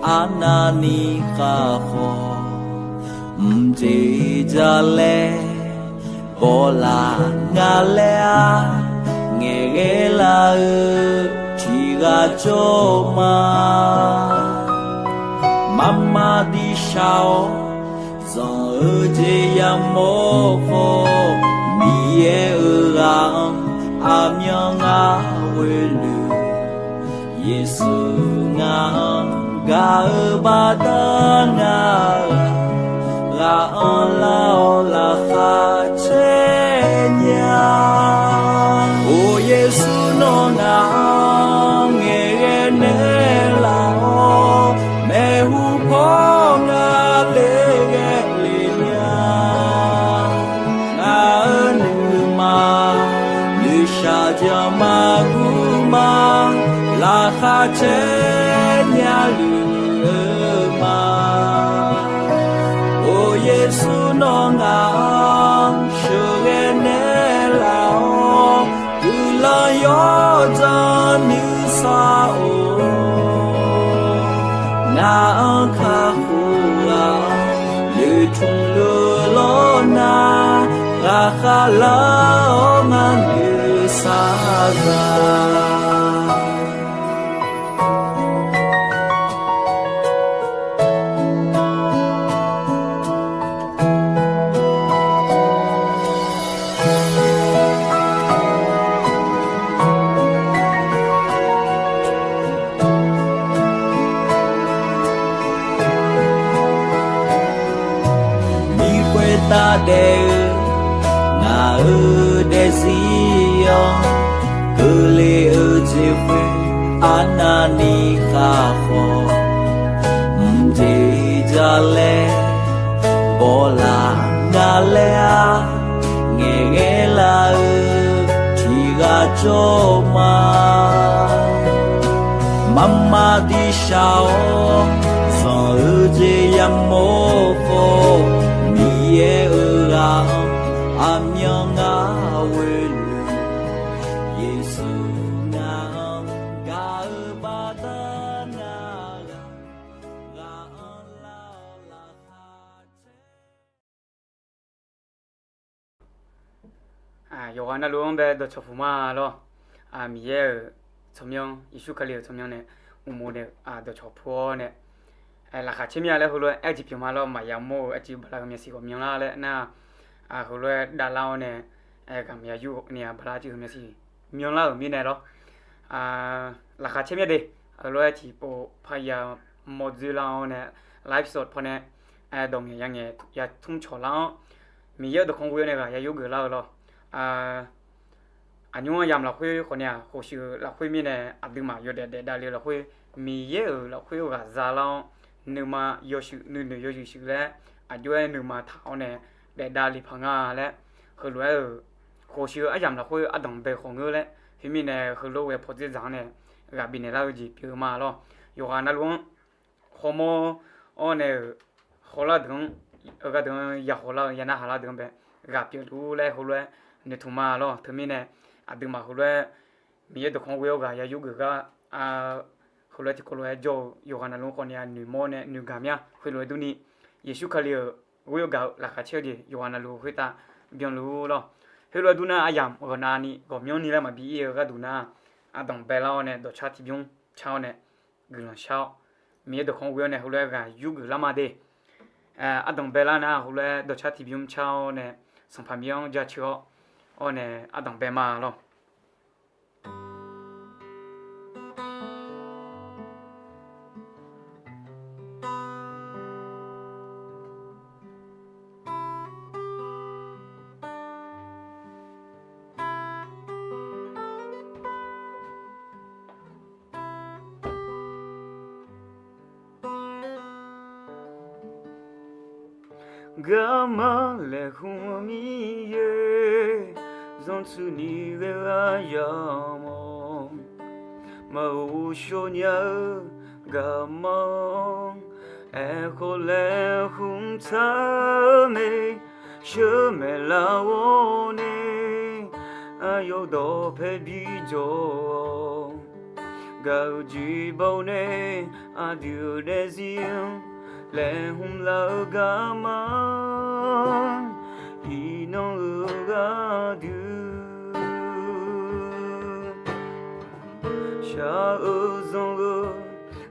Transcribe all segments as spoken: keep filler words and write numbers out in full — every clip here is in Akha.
Arnavni khavkhawf mqjeq jalaer bawlaf nga laer-aq, ngaeqghae laf-eu tiqghaq jawr ma. Marmar dirshaq-awr zanq-eu jeq yamawr khawf, Miqyaer-euq ghaq-anr aqmyan ngar ghoe luf. Yeqsur ngaq-anr gaq-eu baqda ngar ghaq anrlar-awr laqkhaq caer nya. Or Yeqsur nawr ngaq-anr ngaeqghae naeqlaf-awr, maeqhu paw nga le ghae le nya. Ngaq-euq nuima noeqshaq janq maqguv ma, laqkhaq caer nya luf-eu ma. Or Yeqsur nawr ngaq-anr sheuqghae naeqlaf-awr, guiqlanq yawdzanr nuisar-or, ngaq-anr kakhof ghaq noeqtmq luf lawr nar, ghaqkhav lar-awr ngar noeqshaq zaq. Miqkhoer taf daef-eu ngaq-euq daefzir-anr, keuvle-eu jeq khoer arnavni khavkhawf mqjeq jalaer bawlaf nga laer-aq, ngaeqghae laf-eu tiqghaq jawr ma. Marmar dirshaq-awr zanq-eu jeq yamawr khawf, Miqyaer-euq ghaq-anr aqmyan ngar ghoe luf. Yeqsur ngaq-anr gaq-eu baqda ngar ghaq anrlar-awr laqkhaq caer. Yawqghaq navluf-anr bae dawqcawq puq ma lawr. Miqyaer-euq tsawrmyanr, Yeqsur Kali-euq tsawrmyanr nae uqmov nae dawqcawq puq-awr nae, laqkhaq caer mir-a laer heulof-aer aer jeq pyeuf ma lawr. Maqya mawr-eu arcuiv bala heu myavsiq ghawqmyanr lar laer nar, heulof-aer davlar-awr nae, ghaq maqya yur ni-a bala arcuiv heu myavsiq myanrlar-euq mirnae lawr. Laqkhaq caer mir-a de, heulof-aer tiqpov parya mawr dzoerlar-awr nae, live shot pawnae dawq ngaeq ya ngaeq ya tmr cawq lar-awr, Miqyaer-euq dawqkawq ghoe-awr nae ghaq ya yur geuflar-eu lawr. Aqnymr aryamq lafkhoer khawf nae-aq, khofshuif-eu lafkhoer mirnae aqduimaf yawdaef daefdav le-eu lafkhoer, Miqyaer-euq lafkhoer-eu ghaq zalar-awr, nuima yawshuif nuinoeq yawshuif shuif laer aqjox-aer nuima taq-awr nae daefdav le paq nga laer, heulof-aer-euq khofshuif-eu aryamq lafkhoer ardanq bae khawf ngeur laer, khoermirnae heulof ghae pawdzer dzaq-anr nae ghaq bifnaeq lar-eu jeq pyeuf-eu ma lawr. Yawqghaq navluf-anr khawrmawr-awr nae-euq khawlar deuq-anr, gharduq-anr ya khawlar-eu ya narhaq lar deuq-anr bae ghaq pyeufluf-ur laer heulof-aer noeqtmq ma lawr. Teumirnae aqduimaf heulof-aer Miqyaer dawqkawq ghoe-awr ghaq ya yur geuf gar, heulof-aer tiqkawv lof-aer jawr-eu yawqghaq navluf-anr khawf nae-aq noeqmawr nae noeqgaq mya. Khoerlof-aer durni, Yeqsur Kali-euq ghoe-awr gaq-eu laqkhaq caer-eu jeq yawqghaq navluf khoertav byanluf-ur lawr. Khoerlof-aer dur nar, aryamq ghawqnavni ghawqmyanrni laer maqbi ir-eu gharduq nar, ardanq baelar-awr nae dawqcar tiqbymr car-awr nae guiqlanq shar-awr, Miqyaer dawqkawq ghoe-awr nae heulof-aer ghaq yur geuf lar ma de. Ardanq baelar nar, heulof-aer dawqcar tiqbymr car-awr nae Sanqpaq Miqyaer-anr jaceuq-awr, awr nae ardanq bae ma lawr. Garma laeqhmq-eu Miqyaer, zanrtsuif ni ghae-eu aryamq-awr, maqghov shawr nya-eu garma-anr, aerkhawf laeqhmq taq-eu mae, sheumaeq lar-awr nae, aqyawf dawqpae bijawr-awq. Gaq-eu jeq baw nae aqdui-euq daefzir-anr laeqhmq laf-eu garma, iqnan-euq gharduq shaq-eu zanq-eu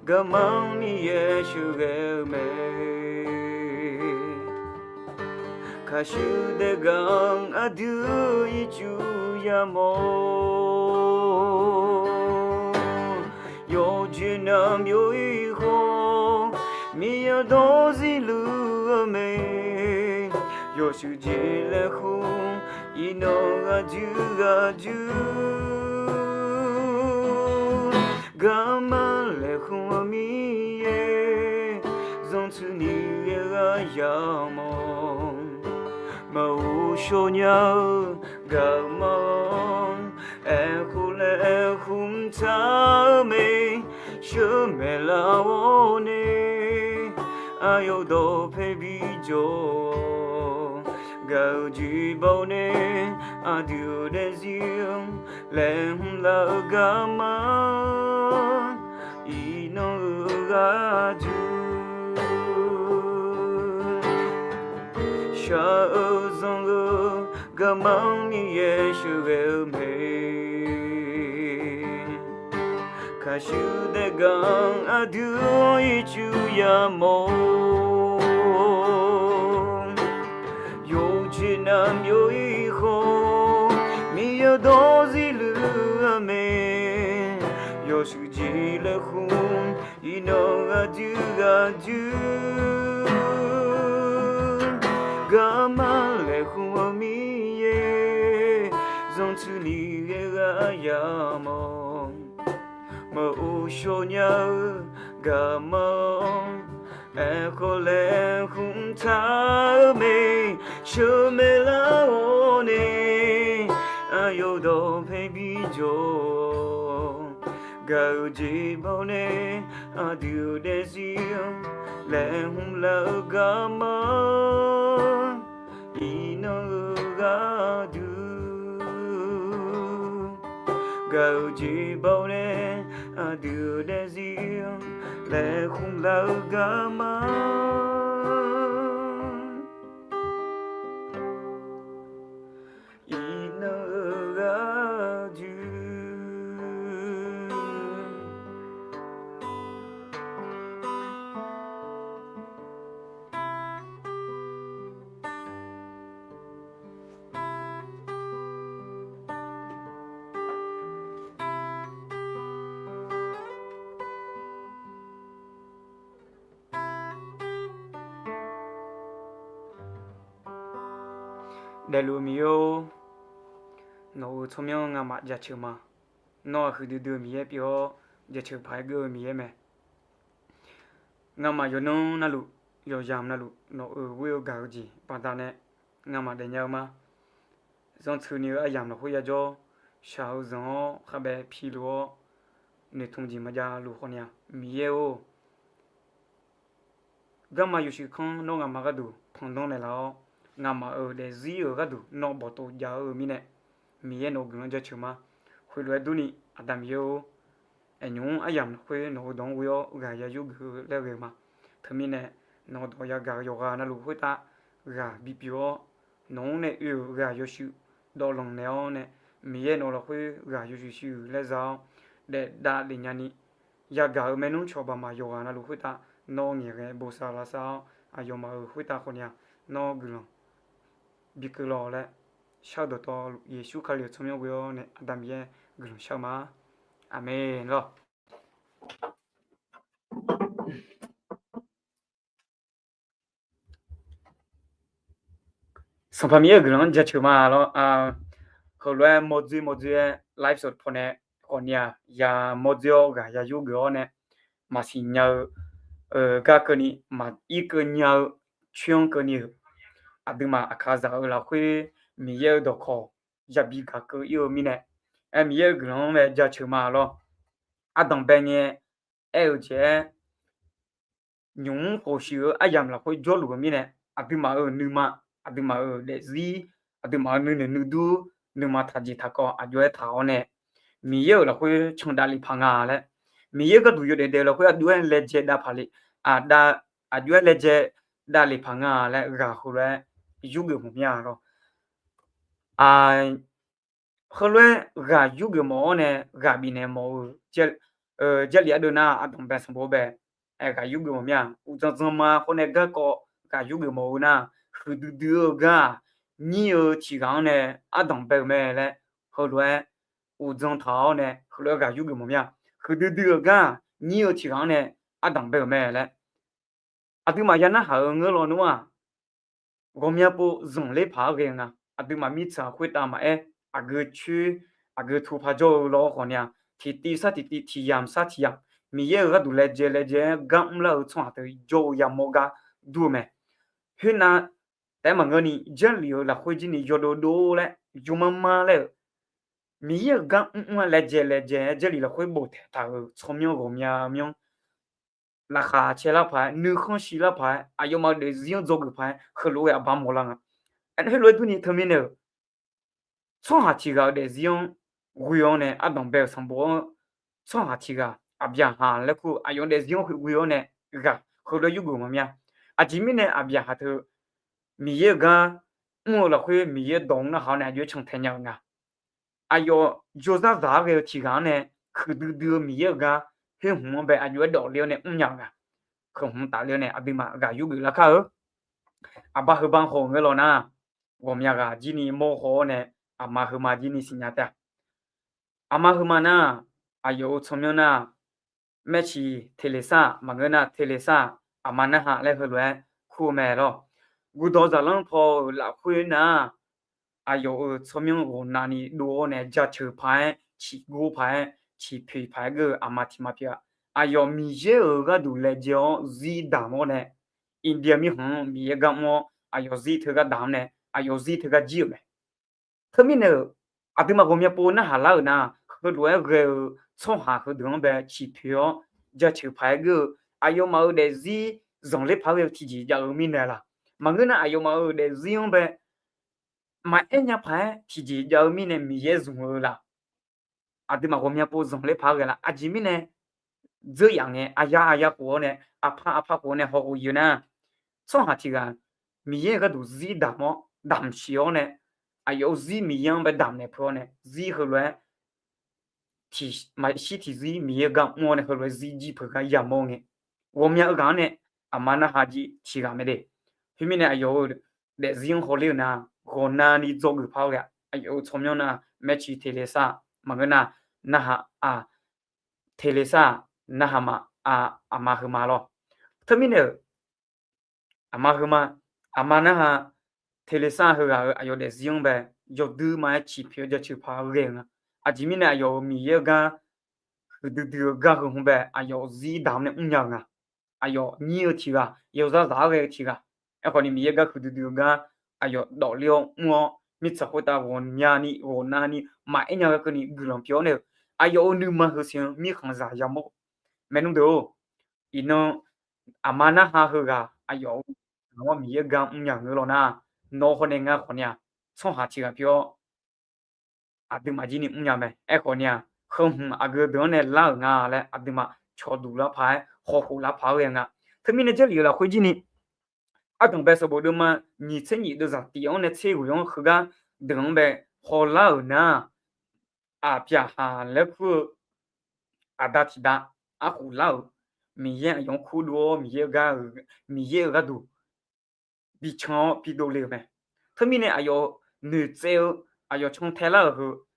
garma-anr Miqyaer sheuqghae-eu mae. Kaqshuir daef gaq-anr aqdui ircuf yamawr-awr, yawqjeq navmaqbyav-ir khawf, Miqyaer dawr zirluf-eu mae. Yawshuif jeq laeqhmq iqnan aqdui ghaq jur, garma laeqhmq-eu Miqyaer, zanqtsuif ni ghae ghaq yamawr. Maqghov shawr nya-eu garma-anr, aerkhawf laeqhmq taq-eu mae. Sheuqmaeq lar-awr nae, aqyawf dawqpae bijawr-awq. Gaq-eu jeq baw nae aqdui-euq daefzir-anr laeqhmq laf-eu garma, iqnan-euq gharduq shaq-eu zanq-eu garma-anr Miqyaer sheuqghae-eu mae. Kaqshuir daef gaq-anr aqdui ircuf yamawr-awr, yawqjeq navmaqbyav-ir khawf, Miqyaer dawr zirluf-eu mae. Yawshuif jeq laeqhmq iqnan aqdui ghaq jur, garma laeqhmq-eu Miqyaer, zanqtsuif ni ghae ghaq yamawr. Maqghov shawr nya-eu garma-anr, aerkhawf laeqhmq taq-eu mae. Sheuqmaeq lar-awr nae, aqyawf dawqpae bijawr-awq. Gaq-eu jeq baw nae aqdui-euq daefzir-anr laeqhmq laf-eu garma, iqnan-euq gharduq gaq-eu jeq baw nae aqdui-euq daefzir-anr laeqhmq laf-eu garma, iqnan-euq gharduq Daefluf-eu Miqyaer-or, nawq-euq tsawrmyanr ngamaf jaceuq ma. Nawr-aq huiqdui dui-eu Miqyaer pyeuf-awr, jaceuq paq-aer geur-eu Miqyaer mae. Ngamaf yawqnan navluf, yawqyamq navluf nawq-euq ghoer-eu gaq-eu jeq baqdanae ngamaf daefnya-eu ma. Zanqtsuif ni-eu aryamq lafkhoer yajawr, shaq-eu zanq-awr kharbae piluf-awr, noeqtmq jeq maqjav luf khawf ni-a, Miqyaer-or, garma yawshuif kanr nawr ngamaf gharduq panqdanr naeqlaf-awr, ngamaf-euq daefzir-euq gharduq nawr bawqtov jav-eu mirnae, Miqyaer nawq-euq guiqlanq jaceuq ma. Khoerlof-aer durni, Aqda Miqyaer-or, aernyaf-anr aryamq lafkhoer nawq-euq dawq-anr ghoe-awr ghaq ya yur geuf-eu laer ghae-eu ma. Teumirnae, nawq-euq dawq yagaq-eu yawqghaq navluf khoertav ghaq bipyeuf-awr, nawq-anr nae oe-euq ghaq yawshuif dawvlanq naeq-awr nae, Miqyaer nawq lafkhoer ghaq yawshuif shuir-euq laer za-awr, daefdav lef nyani, yagaq-euq maernmr cawq baqmaf yawqghaq navluf khoertav nawr ngaeqghae bosav lavsav-awr, aqyawfmaf-euq khoertav khawf ni-a, nawr guiqlanq bikeuv lawq laer, shar-eu dawqtawvluf Yeqsur Kali-euq tsawrmyanr ghoe-awr nae Aqda Miqyaer guiqlanq shar-eu ma. Aqmeq lawr. Sanqpaq Miqyaer-euq guiqlanq-anr jaceuq ma lawr. Heulof-aer mawrdzoer mawrdzoer-aer live sawq paw nae khawf ni-a, ya mawrdzoer-awr ghaq ya yur geuf-awr nae, maqsiq nya-eu gar keuvni, maqir keuv nya-eu coer-anr keuvni-euq, aqduimaf aqkaqzaq-euq lafkhoer Miqyaer-euq dawqkawq yabi gaq keuv ir-eu mirnae, aer Miqyaer-euq guiqlanq-anr mae jaceuq ma lawr. Ardanqbae ngae aer-eu jeq-aer, nymq mr khof shuif-eu aryamq lafkhoer jawrluf-eu mirnae, aqduimaf-euq nuima, aqduimaf-euq daefzir, aqduimaf-euq nuinoeq nuidur, nuima taqjeq taqkawv aqjox-aer taq-awr nae, Miqyaer-euq lafkhoer candav lef paq nga laer, Miqyaer gharduq yawdaef daef lafkhoer aqjox-aer laejae dav paq le, aqjox-aer laejae dav le paq nga laer ghaq heulof-aer yurgeuf mawf mir-a lawr. Heulof-aer ghaq yurgeuf mawf-awr nae ghaq bifnaeq mawf-eu Jarlif ardeuv nar, ardanq bae sanqbof bae ghaq yurgeuf mawf mir-a. Uqdzan dzanma khawf nae garkawv ghaq yurgeuf mawf-eu nar, huiqdui dui-eu gar-aq, nyir-eu tiq ghaq-anr nae ardanq bae-euq mae laer heulof-aer uqdzan taq-awr nae heulof-aer ghaq yurgeuf mawf mir-a. Huiqdui dui-eu gar-aq, nyir-eu tiq ghaq-anr nae ardanq bae-euq mae laer aqduimaf ya narhaq-eu ngeur lawnmr-aq, ghawqmya pov zanqler paq-aer ghae-eu nga. Aqduimaf mirtsaq khoertav maqaer, aqgeu coer aqgeu tu paq jawr-eu lawr khawf ni-a, tiqtiv sar tiqtiv, tiq yamq sar tiq yamq, Miqyaer-euq gharduq laejae laejae-aer gar mrlar-eu tsawrhaq teu jawr-eu yamawr gar dur-eu mae. Khoernav taef-aer maqngeurni, Jarlif-euq lafkhoer jir ni yawdov dov laer, yawmar mar laer-euq, Miqyaer-euq gar mrmr-aer laejae laejae-aer Jarlif lafkhoer bof taeq taq-euq tsawrmyanr ghawqmya myanr, laqkhaq cae lar paq-aer, nuikhanr shi lar paq-aer, aqyawfmaf-euq daefzir-anr dzawgeuf paq-aer heulof-aer aqbar mawrlar nga. Heulof-aer durni teumirnae-euq tsawrhaq tiq ghaq-euq daefzir-anr ghoe-awr nae ardanq bae-euq sanqbof-anr, tsawrhaq tiq ghaq Aqbyaqhaq laer kur-eu aqyawf-euq daefzir-anr ghoe-awr nae ghaq heulof-aer yurgeuf mawf mir-a. Aqjeq mirnae Aqbyaqhaq teu Miqyaer-euq gar mr-eu lafkhoer Miqyaer dawq-anr narhaq-awr nae aqjox-aer cantae nya-eu nga. Aqyawf yawzar zaq-aer ghae-eu tiq ghaq-anr nae huiqdui dui-eu Miqyaer-euq gar khoer hmq-anr bae aqjox-aer dawf le-awr nae mrnya-eu nga. Heu hmq tafle-awr nae aqduimaf ghaq yurgeuf lar kar-eu. Aqbar heubar haw-eu ngeur law nar, ghawqmya ghaq jir ni mawr haw-awr nae aqma heuma jir ni siqnya taef-a. Aqma heuma nar, aqyawf-euq tsawrmyanr nar, Maeqciq Teqleqsar maqngeur nar, Teqleqsar aqma narhaq laer heulof-aer kur-eu mae lawr. Guqdawq zaqlanr paw-euq lafkhoer nar, aqyawf-euq tsawrmyanr ghawqnavni dov-awr nae jaceuq paq-aer, ciqgor paq-aer, ciqpoeq paq-aer geur-eu aqma tiq ma pyeuf-a. Aqyawf Miqyaer-euq gharduq laejae-awr zir damq-awr nae, India mirkhanq-anr Miqyaer gar mr-awr aqyawf zir teugar damq-anr nae aqyawf zir teugar jir-euq mae. Teumirnae-euq aqduimaf ghawqmya pov narhaq lar-euq nar, heulof-aer ghae-eu tsawrhaq heudeuq-anr bae ciqpoeq-awr jaceuq paq-aer geur-eu aqyawfmaf-euq daefzir zanqler paq-aer ghae-eu tiqjeq jav-eu mirnae laq? Maqngeur nar aqyawfmaf-euq daefzir-anr bae maqaer nya paq-aer tiqjeq jav-eu mirnae Miqyaer zmq-eu laq? Aqduimaf ghawqmya pov zanqler paq-aer ghae laf? Aqjeq mirnae dzeur yaf ngae aqya aqya khof-awr nae, aqpar aqpar khof-awr nae hawkhof ir-eu nar, tsawrhaq tiq ghaq Miqyaer gharduq zir damq-awr damq siq-awr nae, aqyawf-euq zir Miqyaer-anr bae damq naeq peuq-awr nae zir heulof-aer tiq maqshir tiqzir Miqyaer gar mr-awr nae heulof-aer zir jir peuq gar yamawr ngae, ghawqmya-eu ghaq-anr nae aqma narhaq jir tiq ghaq mae de. Khoermirnae aqyawf-euq daefzir-anr hawler-eu nar, ghawqnavni dzawgeuf paq-aer ghae-a. Aqyawf-euq tsawrmyanr nar, Maeqciq Teqleqsar maqngeur nar, narhaq-aq, Teqleqsar narhaq ma, aqma heuma lawr. Teumirnae-euq aqma heuma, aqma narhaq Teqleqsar heughaq-euq aqyawf daefzir-anr bae yawdui ma-aer ciqpoeq-awr jaceuq paq-aer ghae-eu nga. Aqjeq mirnae aqyawf-euq Miqyaer-eu gar huiqdui dui-eu gar heu hmq bae aqyawf zir damq-anr nae mrnya-eu nga. Aqyawf nyir-eu tiq ghaq, yawzar zaq-aer ghae-eu tiq ghaq, aerkhawf ni Miqyaer gar huiqdui dui-eu gar aqyawf dawf ler-awr mr-awr mirtsaq khoertav ghawqmyani ghawqnavni maqaer nya ghae keuvni guiqlanq pyeuf-awr nae-euq, aqyawf-euq nuima heu siq-anr mirkhanqzaq yamawr-eu maernmr deuq-or, iqnan aqma narhaq heughaq aqyawf-euq nar-awr Miqyaer gar mrnya ngeur law nar, nawr hawr nae ngar khawf ni-aq, tsawrhaq tiq ghaq pyeuf-awr aqduimaf jir ni mrnya mae. Aerkhawf ni-aq, heu hmq aqgeu deuq-anr nae lar-euq nga laer aqduimaf cawqduq lar paq-aer hawkhof lar paq-aer ghae nga. Teumirnae Jarlif-euq lafkhoer jir ni ardanq bae sanqbof deuvma nyiq tser nyiq deuvzaq tif-anr nae tser ghoeq-anr heugar deuq-anr bae hawlar-euq nar, Aqbyaqhaq laer kur-eu aqda tiqdav arkhof lar-euq, Miqyaer aqyawf-anr kurdov-awr Miqyaer-eu gar-eu, Miqyaer-euq gharduq bican-awr bidov le-euq mae. Teumirnae aqyawf noeqtsaev-eu, aqyawf cantae lar-euq heu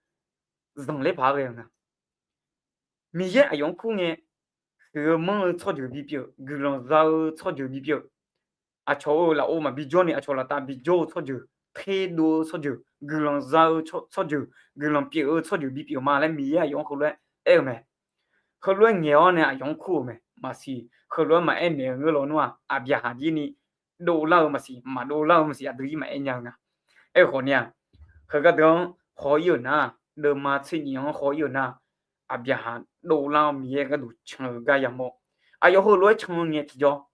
zanqler paq-aer ghae-eu nga. Miqyaer aqyawf-anr kur ngae, huiq-eu manr-eu tsawrjeuq bipyeuf, guiqlanq za-eu tsawrjeuq bipyeuf, aqcawq-euq lafov maqbi jawr ni aqcawq laftav bi jawr-eu tsawrjeuq, terdov-eu tsawrjeuq, guiqlanq za-eu tsawrjeuq, guiqlanq pyeuf-eu tsawrjeuq bipyeuf ma laer Miqyaer aqyawf-anr heulof-aer aer-eu mae. Heulof-aer ngaeq-awr nae aqyawf-anr kur-euq mae. Maqsiq, heulof-aer maqaer naeq-eu ngeur lawnmr-aq, Aqbyaqhaq jir ni dovlar-eu maqsiq, maqdovlar-eu maqsiq, aqdui-ir maqaer nya-eu nga. Aerkhawf ni-aq, heugar deuq-anr haw-ir-euq nar, deuvma tser nyiq-anr haw-ir-euq nar, Aqbyaqhaq dovlar-awr Miqyaer gharduq can-eu gar yamawr. Aqyawf heulof-aer can-eu ngae tiqjawr,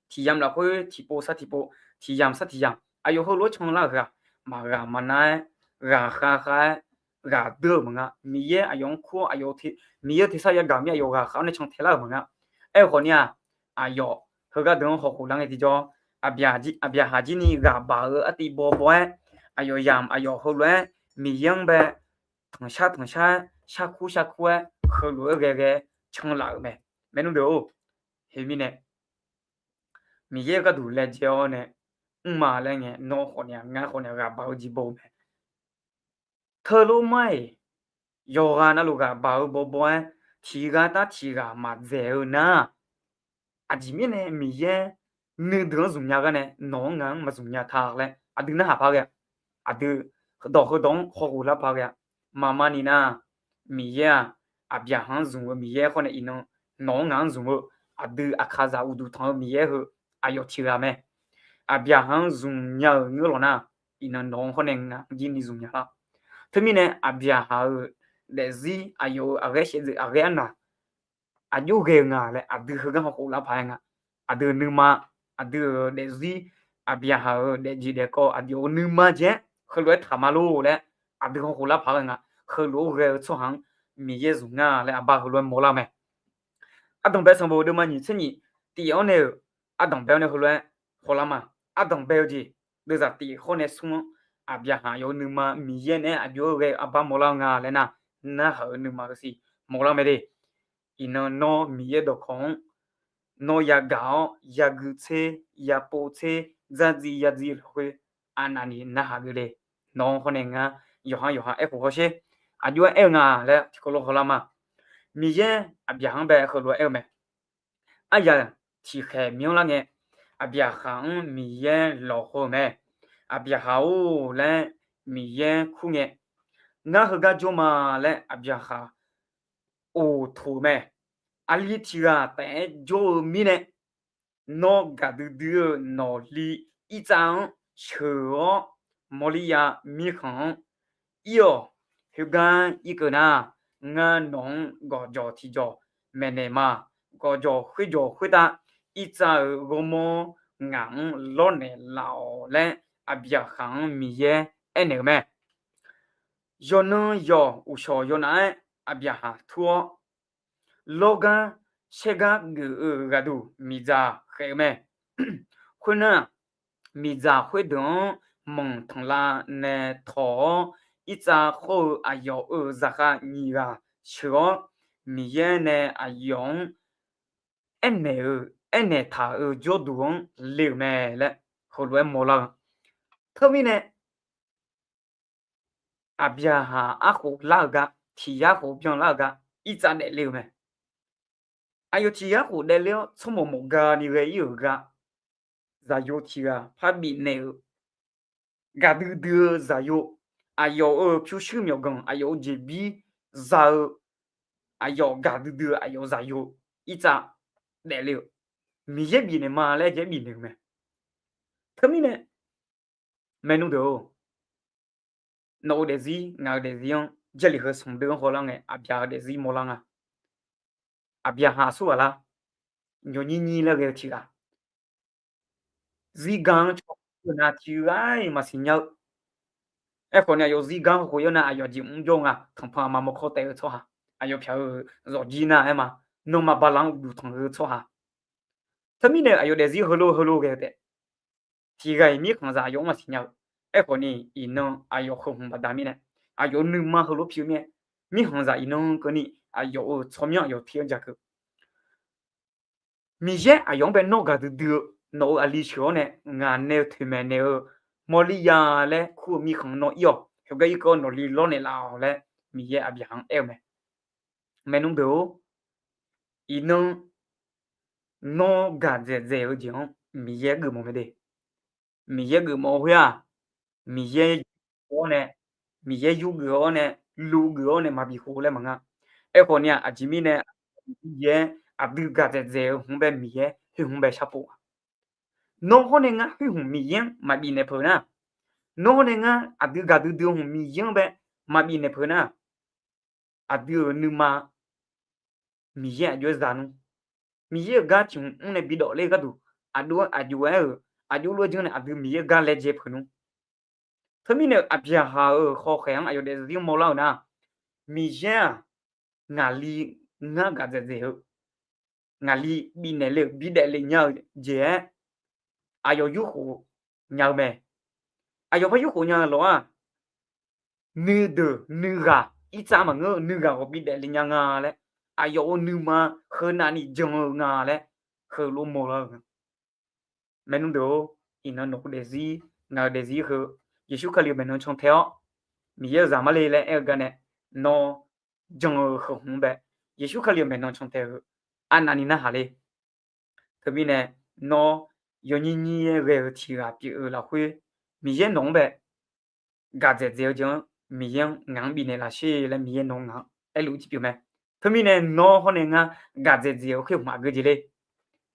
tiq yamq lafkhoer tiqpov sar tiqpov, tiq yamq sar tiq yamq, aqyawf heulof-aer canlar-euq heu-aq, maqghaq maqnar-aer, ghaqkhav khav-aer, ghaqdeur-euq maqnga. Miqyaer aqyawf-anr kur-awr, Miqyaer-euq tersar yagaq mir aqyawf ghaqkhav-awr nae can taelar-euq maqnga. Aerkhawf ni-aq, aqyawf heugar deuq-anr hawkhof lar ngae tiqjawr, Aqbyaqhaq jir ni ghaq baq-eu artiv bawbaw-aer, aqyawf yamq aqyawf heulof-aer Miqyaer-anr bae tanqshar tanqshar-aer, sharkur sharkur-aer, heulof-aer ghae ghae-aer canlaf-euq mae. Maernmr deuq-or, heumirnae Miqyaer gharduq laejae-awr nae mrma laer ngae, nawr khawf ni-aq, ngar khawf ni-aq, ghaq baq-eu jeq baw-eu mae. Teulof mar-iq, yawqghaq navluf ghaq baq-eu bawbaw-aer, tiq ghaq tar tiq ghaq maqdzaeq-eu nar, aqjeq mirnae Miqyaer nuideuq-anr zmq nya gar nae nawq-anr ngaq-anr maqzmq nya ta laer aqdui narhaq paq ghae-a. Aqdui dawq heudawq-anr hawkhof lar paq ghae-a. Maqma ni nar, Miqyaer-aq, Aqbyaqhaq-anr zmq-eu Miqyaer khawf nae iqnan nawq-anr ngaq-anr zmq-eu, aqdui aqkaqzaq uqduq tanq-eu Miqyaer heu aqyawf tiq ghaq mae. Aqbyaqhaq-anr zmq nya-euq ngeur lawq nar, iqnan nawq-anr khawf nae ngaq-anr jir ni zmq nya lar. Teumirnae Aqbyaqhaq-euq daefzir aqyawf-euq aqghaer shaevdzeuf aqghaer arnaq aqjox ghae-eu nga laer aqdui heugar hawkhof lar paq-aer nga. Aqdui-euq nuima, aqdui-euq daefzir, Aqbyaqhaq-euq daefjeq daefkawv aqyawf-euq nuima jeq-aer heulof-aer taq ma lor laer aqdui hawkhof lar paq-aer nga. Heulof-aer ghae-eu tsawrhaq-anr Miqyaer zmq nga laer aqbar heulof-aer mawrlar-eu mae. Ardanq bae sanqbof deuvma nyiq tser nyiq tif-awr nae-euq, ardanq bae-awr nae heulof-aer hawlar ma. Ardanq bae-eu jeq deuvzaq tif khawr nae smr-anr, Aqbyaqhaq yawf-eu nuima Miqyaer naeq-aer aqjox-aer ghae-eu arbar mawrlar-eu nga laer nar, narhaq-euq nuima heusiq mawrlar mae de. Iqnan nawr Miqyaer dawqkawq-anr nawr yagaq-awr yagui tser, yapov tser, dzardziv yadziv lafkhoer aqnavni narhaq geuf le. Nawr khawr nae ngar yawqha yawqha aerkhof hawsher. Aqjox-aer aer-eu nga laer tiqkawv lof hawlar ma. Miqyaer Aqbyaqhaq-anr bae heulof-aer aer-eu mae. Aryaq tiqkhaeq myanrlar ngae, Aqbyaqhaq-anr Miqyaer lawqhaw-eu mae. Aqbyaqhaq-or laer Miqyaer kur ngae, ngar heugar jawr ma laer Aqbyaqhaq oqtoq-eu mae. Aqli tiq ghaq taef-aer jawr-eu mirnae, nawr gaqdui dui-eu nawqli irtsav-anr sheuq-awr, Mawrlirya mirkhanq-anr ir-awq. Khoergar irkeuv nar, ngar nawq-anr gawqjawq tiqjawq maeqnaeq ma. Gawqjawq khoerjawq khoertav irtsav-euq ghawrmawr ngaq-anr lawrnaeq laf-awq laer, Aqbyaqhaq-anr Miqyaer aernaeq-euq mae. Yawqnan yawq uqshawq yawnav-aer Aqbyaqhaq tur-awr, lawrgar shaergar geuf-eu ghaqduq miqdzaq khaeq-eu mae. Khoernar, miqdzaq khoerdeuq-anr manq tanqlav nae tawq-awr, irtsav khawr-eu aqyawf-euq zaqkhav nyiq ghaq sheuq-awr, Miqyaer nae aqyawf-anr aernaeq-eu, aernaeq taq-euq jawrduq-anr le-euq mae laer heulof-aer mawrlar-eu. Teumirnae Aqbyaqhaq arkhof lar-eu gar, tiq yar khof byanlar-eu gar, irtsav daefle-eu mae. Aqyawf tiq yar khof daefle-awr tsawrmawq mawq gani ghae ir-euq gar, zaqyo tiq ghaq par bifnaeq-eu, gaqdui dui-eu zaqyo, aqyawf-euq pyurshuir myawqganq, aqyawf-euq jeqbir za-eu, aqyawf gaqdui dui-eu aqyawf zaqyo irtsav daefle-euq, Miqyaer bifnaeq ma laer jaer bifnaeq-eu mae. Teumirnae, maernmr deuq-or, nawq-eu daefzir ngaq-euq daefzir-anr Jarlif heu smq deuv-anr hawlar ngae, Aqbyaq-euq daefzir mawrlar nga. Aqbyaqhaq aqsur ghaq lar, nyawq nyir nyir laer ghae-eu tiq ghaq, zirgar-anr cawq-eu nar tiq ghaq-iq maqsiq nya-eu. Aerkhawf ni aqyawf zirgar-anr khof-ir-awr nar aqyawf jeq mr jawr nga. Tanqpanq aqma mawrkawr taef-eu tsawrhaq, aqyawf pyaq-eu zawqjir nar-aer ma, nanrma bala-anr uqduq tanq-eu tsawrhaq. Teumirnae aqyawf daefzir heulof heulof ghae-eu taef, tiq ghaq-iq mirkhanqzaq aqyawf-anr maqsiq nya-eu. Aerkhawf ni iqnan aqyawf heu hmq baqda mirnae, aqyawf nuima heulof pi-eu mirnae, mirkhanqzaq iqnan keuvni aqyawf-euq tsawrmyanr aqyawf tir-anr ja keuv. Miqyaer aqyawf-anr bae nawr gaqdui dui-eu, nawq-euq aqli sheuq-awr nae ngaq nae-eu toeqmaeq naeq-eu Mawrlirya laer kur-eu mirkhanq nawr ir-awq. Heugar irkeuv-awr nawqli lawrnaeq laf-awq laer Miqyaer Aqbyaqhaq-anr aer-eu mae. Maernmr deuq-or, iqnan nawr gaq dzaeqdzaeq-eu jeq-anr Miqyaer geufmawf mae de. Miqyaer geufmawf-eu khoer-aq, Miqyaer yur-awr nae, Miqyaer yurgeuf-awr nae, lugeuf-awr nae maqbi khof laer maqnga. Aerkhawf ni-aq, aqjeq mirnae, Miqyaer aqdui gaq dzaeqdzaeq-eu hmq bae Miqyaer khoer hmq bae sharpov-a. Nawr hawr nae ngar khoer hmq Miqyaer-anr maqbif naeq peuq nar, nawr hawr nae ngar aqdui gaqdui dui-eu hmq Miqyaer-anr bae maqbif naeq peuq nar, aqdui-euq nuima Miqyaer aqjox-aer zaq nmr, Miqyaer-euq gar tiq hmq mr nae bidawf ler-eu gharduq, aqjox-aer aqjox-aer-euq aqjox lof-aer janr nae aqdui Miqyaer-euq gar laejae peuq nmr. Teumirnae-euq Aqbyaqhaq-euq hawkhaeq-anr aqyawf daefzir-anr mawrlar-eu nar, Miqyaer-aq, ngaqli ngar gaqdzaeq dzaeq-eu, ngaqli bifnaeq le-euq bidaef le nya-eu jeq-aer aqyawf yurkhof nya-eu mae. Aqyawf par yurkhof nya-eu lof-aq, nuideuq nuighaq irtsav maqngeur-eu nuighaq ghawqbi daefle nya nga laer, aqyawf-euq nuima heunavni jan-eu nga laer heulof mawrlar-eu nga. Maernmr deuq-or, iqnan nawq-eu daefzir, ngaq-euq daefzir heu, Yeqsur Kali-euq maeqnan cantae-awr, Miqyaer-euq zaq mar le laer aer-eu garnae, nawr jan-eu heu hmq-anr bae, Yeqsur Kali-euq maeqnan cantae-eu arnavni narhaq le. Teumirnae, nawr yawnyir nyir-aer ghae-eu tiq ghaq pyeuf-eu lafkhoer, Miqyaer nawq-anr bae gaqdzaeq dzaeq-eu jeq-anr Miqyaer-anr ngaq-anr bifnaeq laf sher laer Miqyaer nawq-anr ngaq-anr aerluf-eu tiqpyeuf mae. Teumirnae nawr hawr nae ngar gaqdzaeq dzaeq-eu khoer hmq maqgeu jeq le.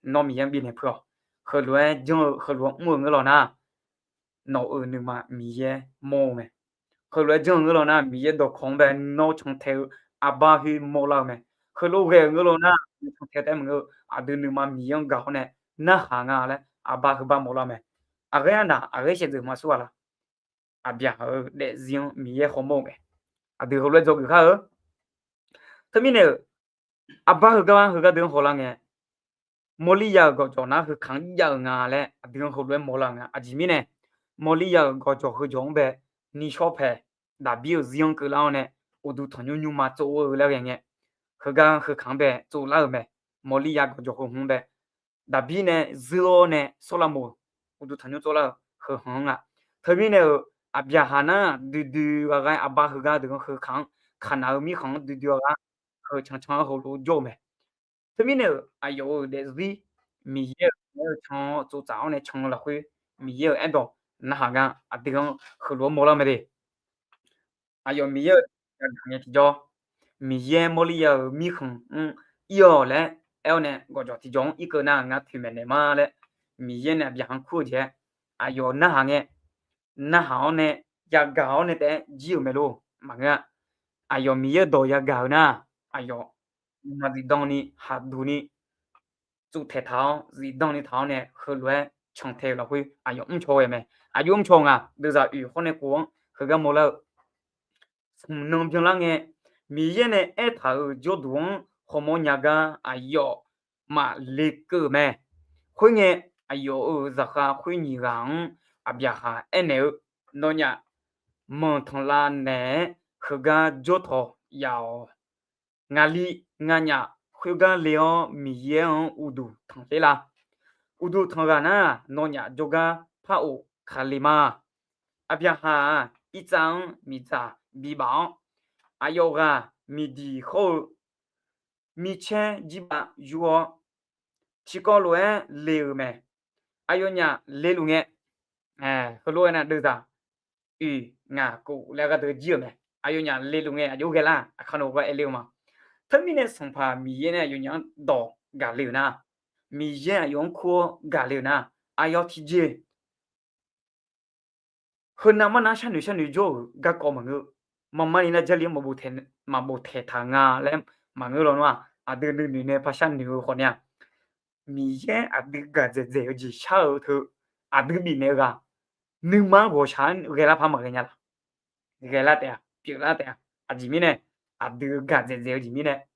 Nawr Miqyaer-anr bifnaeq peuq-awq. Heulof-aer janr-eu heulof-aer mr-eu ngeur law nar, nawq-euq nuima Miqyaer mawr-eu mae. Heulof-aer janr-eu ngeur law nar, Miqyaer dawqkawq-anr bae nawr cantae-eu arbar khoer mawrlar-eu mae. Heulof ghae-euq ngeur law nar, cantae taef-aer maqngeur-eu aqdui nuima Miqyaer-anr gaq-awr nae narhaq nga laer arbar heubar mawrlar-eu mae. Aqghaer arnaq aqghaer shaevdzeuf maqsur-a laq? Aqbyaqhaq-euq daefzir-anr Miqyaer hawmawr-eu mae. Aqdui heulof-aer dzawgeuf khar-eu. Teumirnae-euq, arbar heugar heugar deuq-anr hawlar ngae, Mawrlirya-euq gawqjawq nar heukanq-anr jav-euq nga laer aqdui-anr heulof-aer mawrlar-eu nga. Aqjeq mirnae, Mawrlirya-euq gawqjawq heujawq-anr bae, nishawr paeq Daqbir-euq zir-anr keuvlar-awr nae, uqduq tanqnymr nymrma tsov-eu laer ghae ngae, heugar heukanq-anr bae tsovlar-euq mae. Mawrlirya gawqjawq heu hmq-anr bae, Daqbir nae zeur-awr nae Sawrlaqmoq uqduq tanqnymr tsovlar-euq heu hmq-anr nga. Teumirnae-euq, Aqbyaqhaq nar duidui ghaq ghaq-aer arbar heugar deuq-anr heukanq-anr, Kaqnaq-euq mirkhanq-anr duidui ghaq ghaq heu cancan-anr heulof-aer jawr-eu mae. Teumirnae-euq aqyawf-euq daefzir, Miqyaer-euq naeq-eu can-awr tsovtsaf-awr nae can-eu lafkhoer, Miqyaer-euq aerdawq narhaq gar aqdui-anr heulof-aer mawrlar mae de. Aqyawf Miqyaer-euq yagaq ngae tiqjawr, Miqyaer Mawrlirya-euq mirkhanq-anr ir-awq laer aer-awr nae gawqjawq tiqjawr-anr irkeuv nar ngar toeqmaeq naeq ma laer, Miqyaer nae Aqbyaqhaq-anr kur-eu jeq-aer, aqyawf narhaq ngae, narhaq-awr nae yagaq-awr nae taef-aer jir-euq mae lor. Maqngeur-a. Aqyawf Miqyaer-euq dawq yagaq-eu nar, aqyawf nuima zifdan ni haqduq ni tsuvtaeq taq-awr zifdan ni taq-awr nae heulof-aer cantae-eu lafkhoer aqyawf mrcaw ghae mae. Aqjox mrcaw nga, deuvzaq oeq hawr nae kof-anr heugar mawrlar-eu, smq nan byanlar ngae, Miqyaer nae aertaq-euq jawrduq-anr hawmawr nya gar aqyawf maqle keuv-euq mae. Khoerngae, aqyawf-euq zaqkhav khoer nyiq ghaq-anr Aqbyaqhaq aernaeq-eu, Nawnyaf manqtanqlav naeq-aer heugar jawr tawq yaf-awq. Ngaqli nganyaf khoergar le-awr Miqyaer-anr uqduq tanqler la? Uqduq tanq ghaq nar, nawnyaf jawrgar par of Kali ma. Aqbyaqhaq-aq, Irtsav-anr miqdzaq bibaf-awr, aqyawf ghaq miqdiq hawr-eu micaer jir bav yur-awr, tiqkawv lof-aer le-euq mae. Aqyawfnyaf leluf ngae, heulof-aer nar deuvzaq oeq ngaq kof laer gharduq jir-euq mae. Aqyawfnyaf leluf ngae aqjox ghaelar, aqkar nawq-eu gar aer ler-eu ma. Teumirnae Sanqpaq Miqyaer nae aqyawfnyaf-anr dawq gaqle-euq nar, Miqyaer aqyawf-anr kur-awr gaqle-euq nar, aqyawf tiqjeq heunav mar nar sharnoeq sharnoeq jawr-euq garkawv maqngeur. Marmar ni nar Jarlif-anr maqbof taeq taq nga laer maqngeur lawnmr-aq, aqdui nuinoeq nae par sharnoeq-eu khawf ni-aq, Miqyaer aqdui gaqdzaeq dzaeq-eu jeq shar-eu teu, aqdui bifnaeq-eu ghaq, nuima-anr ghawqshaq-anr ghaelar par maqghae nya laq? Ghaelar taef-a, pyeuflar taef-a. Aqjeq mirnae, aqdui gaqdzaeq dzaeq-eu jeq mirnae,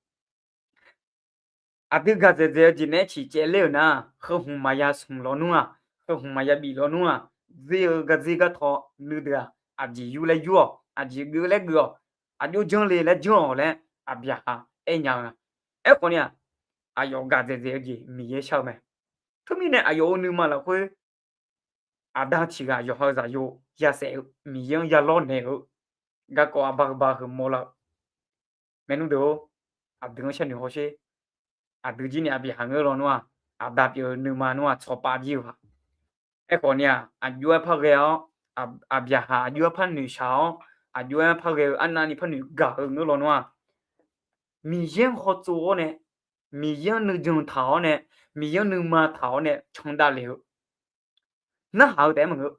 aqdui gaqdzaeq dzaeq-eu jeq nae ciqcaev ler-euq nar, heu hmq maqya smq lawnmr-aq, heu hmq maqya bif lawnmr-aq, dzer-eu gardzer gartaw nuideuq-aq, aqjeq yur laer yur-awq, aqjeq geuf laer geuf-awq, aqjox janr le laer janr-awq laer Aqbyaqhaq aernya-eu nga. Aerkhawf ni-aq, aqyawf gaqdzaeq dzaeq-eu jeq Miqyaer shar-eu mae. Teumirnae aqyawf-euq nuima lafkhoer, aqda tiq ghaq yawqha-eu zaqyo yasaef-eu Miqyaer-anr yalawr naeq-eu garkawv arbar heubar heu mawrlar-eu. Maernmr deuq-or, aqdui-anr sharnoeq hawsher. Aqdui jir ni Aqbyaqhaq ngeur lawnmr-aq, aqda pyeuf-eu nuima nmr-aq tsawqpav jir-eu-aq. Aerkhawf ni-aq, aqjox-aer par ghae-awr, Aqbyaqhaq aqjox-aer par noeqshaq-awr, aqjox-aer par ghae-eu arnavni par noeqgaq-eu ngeur lawnmr-aq, Miqyaer-anr hawtsov-awr nae, Miqyaer-anr nuijan taq-awr nae, Miqyaer-anr nuima taq-awr nae candav le-eu, narhaq-eu taef-aer maqngeur.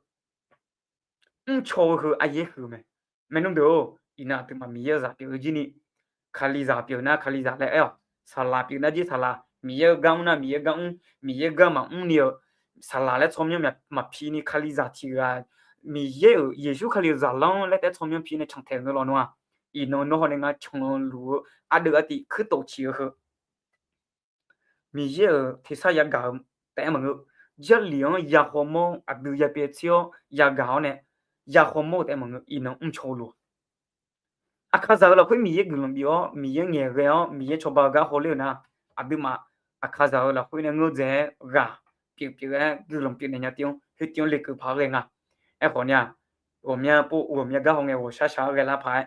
Mrcaw-eu heu aryaer huiq-eu mae. Maernmr deuq-or, iqnan aqduimaf Miqyaer-eu zaq pyeuf-eu jir ni, Kalizaq pyeuf nar Kalizaq laer aer-awq. Saqlaq pyeuf nar jir saqlaq, Miqyaer-eu gar mr nar Miqyaer gar mr, Miqyaer gar maqmr ni-eu, saqlaq laer tsawrmyanr maqpi ni Kalizaq tiq ghaq Miqyaer-euq Yeqsur Kali-euq zaqlanr laer taef-aer tsawrmyanr pi nae cantaeq-eu ngeur lawnmr-aq, iqnan nawr hawr nae ngar canluf-eu ardeuv artiv kuirtof ciq-eu heu Miqyaer-euq tersar yagaq-eu taef-aer maqngeur. Jarlif-anr ya hawmawr aqdui ya pyaev tser-awr yagaq-awr nae ya hawmawr-eu taef-aer maqngeur. Iqnan mrcaw luf-aq, Aqkaqzaq-eu lafkhoer Miqyaer guiqlanq bif-awr, Miqyaer ngaeqghae-awr, Miqyaer cawba-eu gar hawler-eu nar, aqduimaf Aqkaqzaq-eu lafkhoer nae ngeur dzaeq-aer ghaq pyeuf pyeuf-aer guiqlanq pyeuf naeq nya tiv-anr khoer tiv-anr lekeuv paq ghae nga. Aerkhawf ni-aq, ghawqmya pov ghawqmya gar hawngae ghawqshar shaq-aer ghaelar paq-aer,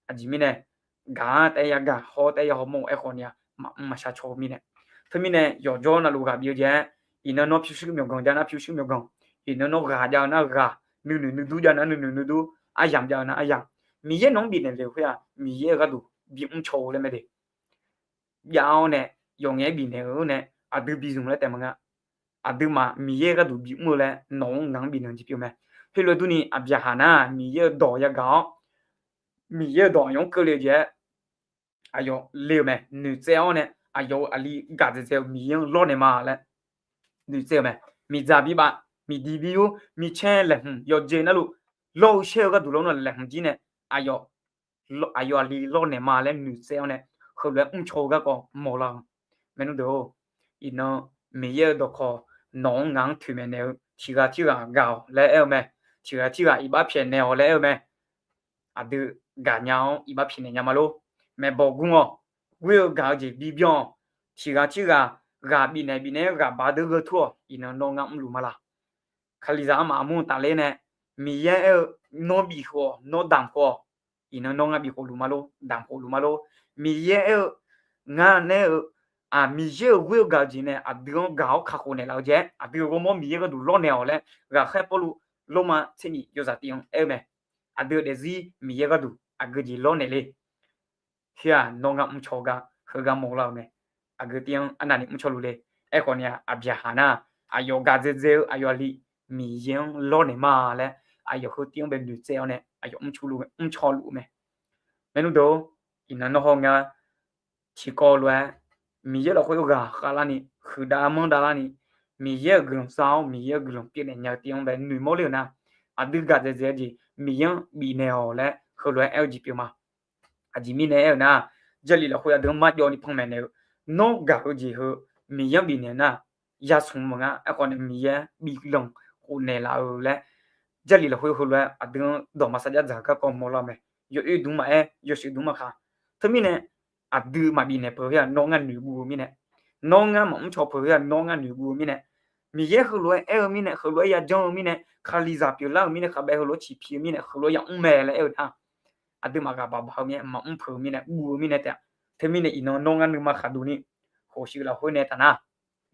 aqjeq mirnae gaq-ar taef-aer yagaq, hawr taef-aer ya hawmawr-eu aerkhawf ni-aq, maqmr maqshar caw-eu mirnae. Teumirnae yawqjawr navluf ghaq bif-eu jeq-aer, iqnan nawr pyurshuir myawqganq jav nar pyurshuir myawqganq, iqnan nawr ghaq jav-eu nar ghaq, nuinoeq nuidur jav nar nuinoeq nuidur, aryamq jav-eu nar aryamq, Miqyaer nawq-anr bifnaeq le-eu khoer-aq, Miqyaer-euq gharduq bimr caw-eu laer mae de. Jav-awr nae yawqngaef-aer bifnaeq-eu nae aqdui bizmq laer taef maqnga. Aqduimaf Miqyaer gharduq bimr-eu laer nawq-anr ngaq-anr bifnaeq-eu jeq pyeuf mae. Khoerlof-aer durni Aqbyaqhaq nar Miqyaer-euq dawq yagaq-awr, Miqyaer-euq dawq aqyawf-anr keuvle-eu jeq-aer aqyawf le-euq mae. Noeqtsaev-awr nae aqyawf-euq aqli gaq dzaeqdzaeq-eu Miqyaer-anr lawrnaeq ma laer noeqtsaev-eu mae. Miqdzaq bibav, miqdiq biyur, micaer laeqhmq yawqjeq navluf lawr-eu shaer-eu gharduq lawr nar laeqhmq jir nae aqyawf aqyawf aqli lawrnaeq ma laer noeqtsaev-awr nae heulof-aer mrcaw-eu garkawv mawqlar-eu. Maernmr deuq-or, iqnan Miqyaer-euq dawqkawq nawq-anr ngaq-anr toeqmaeq naeq-eu tiqghaq tirghaq gaq-awq laer aer-eu mae. Tiqghaq tirghaq iqbax pyaeqnaeq-awq laer aer-eu mae. Aqdui gaqnya-anr iqbax pyaeqnaeq nya ma lor. Maeqbawq gur-awq. Ghoer-eu gaq-eu jeq bibyan-awq. Tiqghaq tirghaq ghaq bifnaeq bifnaeq-aer ghaq baq deuq gheu tur-awq. Iqnan nawr ngar mrluf ma laq. Kalizaq armaf armur tafler nae Miqyaer aer-eu nawr bif khof-awq, nawr damq khof-awq. Iqnan nawr ngar bif khof luf ma lor, damq khof luf ma lor. Miqyaer aer-eu ngar nae-eu Miqyaer-euq ghoer-eu gaq-eu jeq nae aqdui-anr gaq-awr kakhof naeqlaf-eu jeq-aer aqdui-euq ghawrmawr Miqyaer gharduq lawrnaeq-awq laer ghaqkhaer Pawrluv Lormav tser nyiq yawzaq tiv-anr aer-eu mae. Aqdui-euq daefzir Miqyaer gharduq aqgeu jeq lawrnaeq le. Khoer-aq nawr ngar mrcaw gar heugar mawqlar-eu mae. Aqgeu tiv-anr arnavni mrcaw luf le. Aerkhawf ni-aq Aqbyaqhaq nar aqyawf gaq dzaedzae-eu aqyawf aqli Miqyaer-anr lawrnaeq ma laer aqyawf heu tiv-anr bae noeqtsaev-awr nae aqyawf mrcaw luf-eu mae. Maernmr deuq-or, iqnan nawr hawr ngar tiqkawv lof-aer Miqyaer lafkhoer ghaq khavlarni huiqdav manrdav larni Miqyaer-euq guiqlanq sar-awr Miqyaer-euq guiqlanq pyeufnaeq nya-eu tiv-anr bae noeqmawr ler-euq nar, aqdui gaq dzaedzae-eu jeq Miqyaer-anr bifnaeq-awq laer heulof-aer aer-eu jeq pyeuf ma. Aqjeq mirnae aer-eu nar, Jarlif lafkhoer aqdui-anr marjawvni panmaeq naeq-eu, nawr gaq-eu jeq heu Miqyaer-anr bifnaeq nar, yasmq maqnga. Aerkhawf nae Miqyaer biflanq khofnaeq laf-eu laer Jarlif lafkhoer heulof-aer aqdui-anr dawq maqsar jar dzaq garkawv mawqlar-eu mae. Yawoer dmq maqaer, yawshuif dmq maqkhaq. Teumirnae aqdui maqbifnaeq peuq khoer-aq nawr ngar noeqguv-eu mirnae, nawr ngar maqmr caw peuq khoer-aq nawr ngar noeqguv-eu mirnae, Miqyaer heulof-aer aer-eu mirnae, heulof-aer yajanr-eu mirnae, Kalizaq pyeuflar-euq mirnae, khavbaev heulof-aer ciqpi-eu mirnae, heulof-aer yamr mae laer aer-eu nar, aqduimaf ghaq baq baq-eu mirnae, maqmr peuq-eu mirnae, guv-eu mirnae taef-a. Teumirnae iqnan nawr ngar nuima khaqduq ni khof shuif lafkhoer nae taf nar,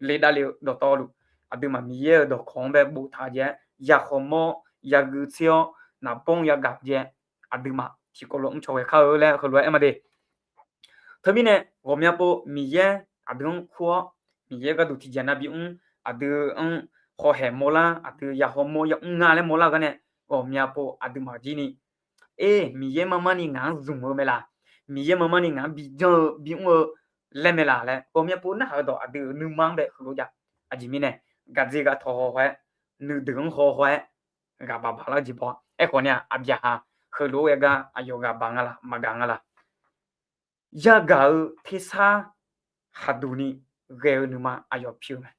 le davle-eu dawqtawvluf, aqduimaf Miqyaer-euq dawqkawq-anr bae boftaq-eu jeq-aer, ya khawmawr, ya guitser-awr, naqbawr-anr yagaq-eu jeq-aer, aqduimaf tiqkawv lof mrcaw ghae kar-eu laer heulof-aer aer ma de. Teumirnae ghawqmya pov Miqyaer aqdui-anr kur-awr, Miqyaer gharduq tiqjeq nav bimr, aqdui-anr hawhaeq mawrlar, aqdui ya hawmawr ya mr nga laer mawrlar-eu gar nae, ghawqmya pov aqduimaf jir ni, Er, Miqyaer mar mar ni ngaq-anr zmq-eu mae laq? Miqyaer mar mar ni ngaq-anr bijanr-eu bimr-eu laer mae laq laer ghawqmya pov narhaq-eu dawq aqdui-euq nuima-anr bae heulof jav. Aqjeq mirnae gaqdzer gaq tawq haw haw-aer, nuideuq-anr haw haw-aer, ghaq baq baq lar-eu jeq baw-a. Aerkhawf ni-aq, Aqbyaqhaq heulof-aer ghae gar aqyawf ghaq baq nga laq, maqgaq nga laq? Yagaq-eu tersar khaqduq ni ghae-eu nuima aqyawf pi-eu mae.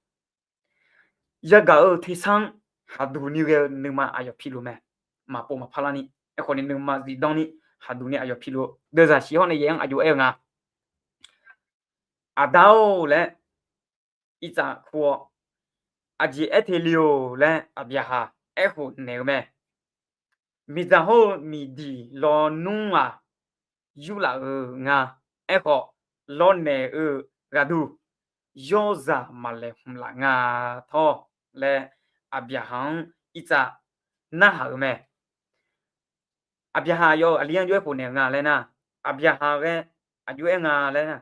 Yagaq-euq tersar-anr khaqduq ni ghae-eu nuima aqyawf piluf mae. Maqpov maqpar larni, aerkhawf ni nuima zifdan ni khaqduq ni aqyawf piluf-eu deuvzaq shif hawr nae yaef-anr aqjox aer-eu nga. Aqda-or laer irtsav kur-awr, aqjeq aer te le-or laer Aqbyaqhaq aerkhof naeq-eu mae. Miqdzaq hawr-eu miqdiq lawnmr-aq, yurlaf-euq nga. Aerkhawf, lawrnaeq-eu ghaqduq, yawrzaq maqlaeqhmq laf nga tawr laer Aqbyaqhaq-anr irtsav narhaq-euq mae. Aqbyaqhaq aqyawf-euq aqli-anr jov-aer khofnaeq-eu nga laer nar, Aqbyaqhaq ghae aqjox aer nga laer nar,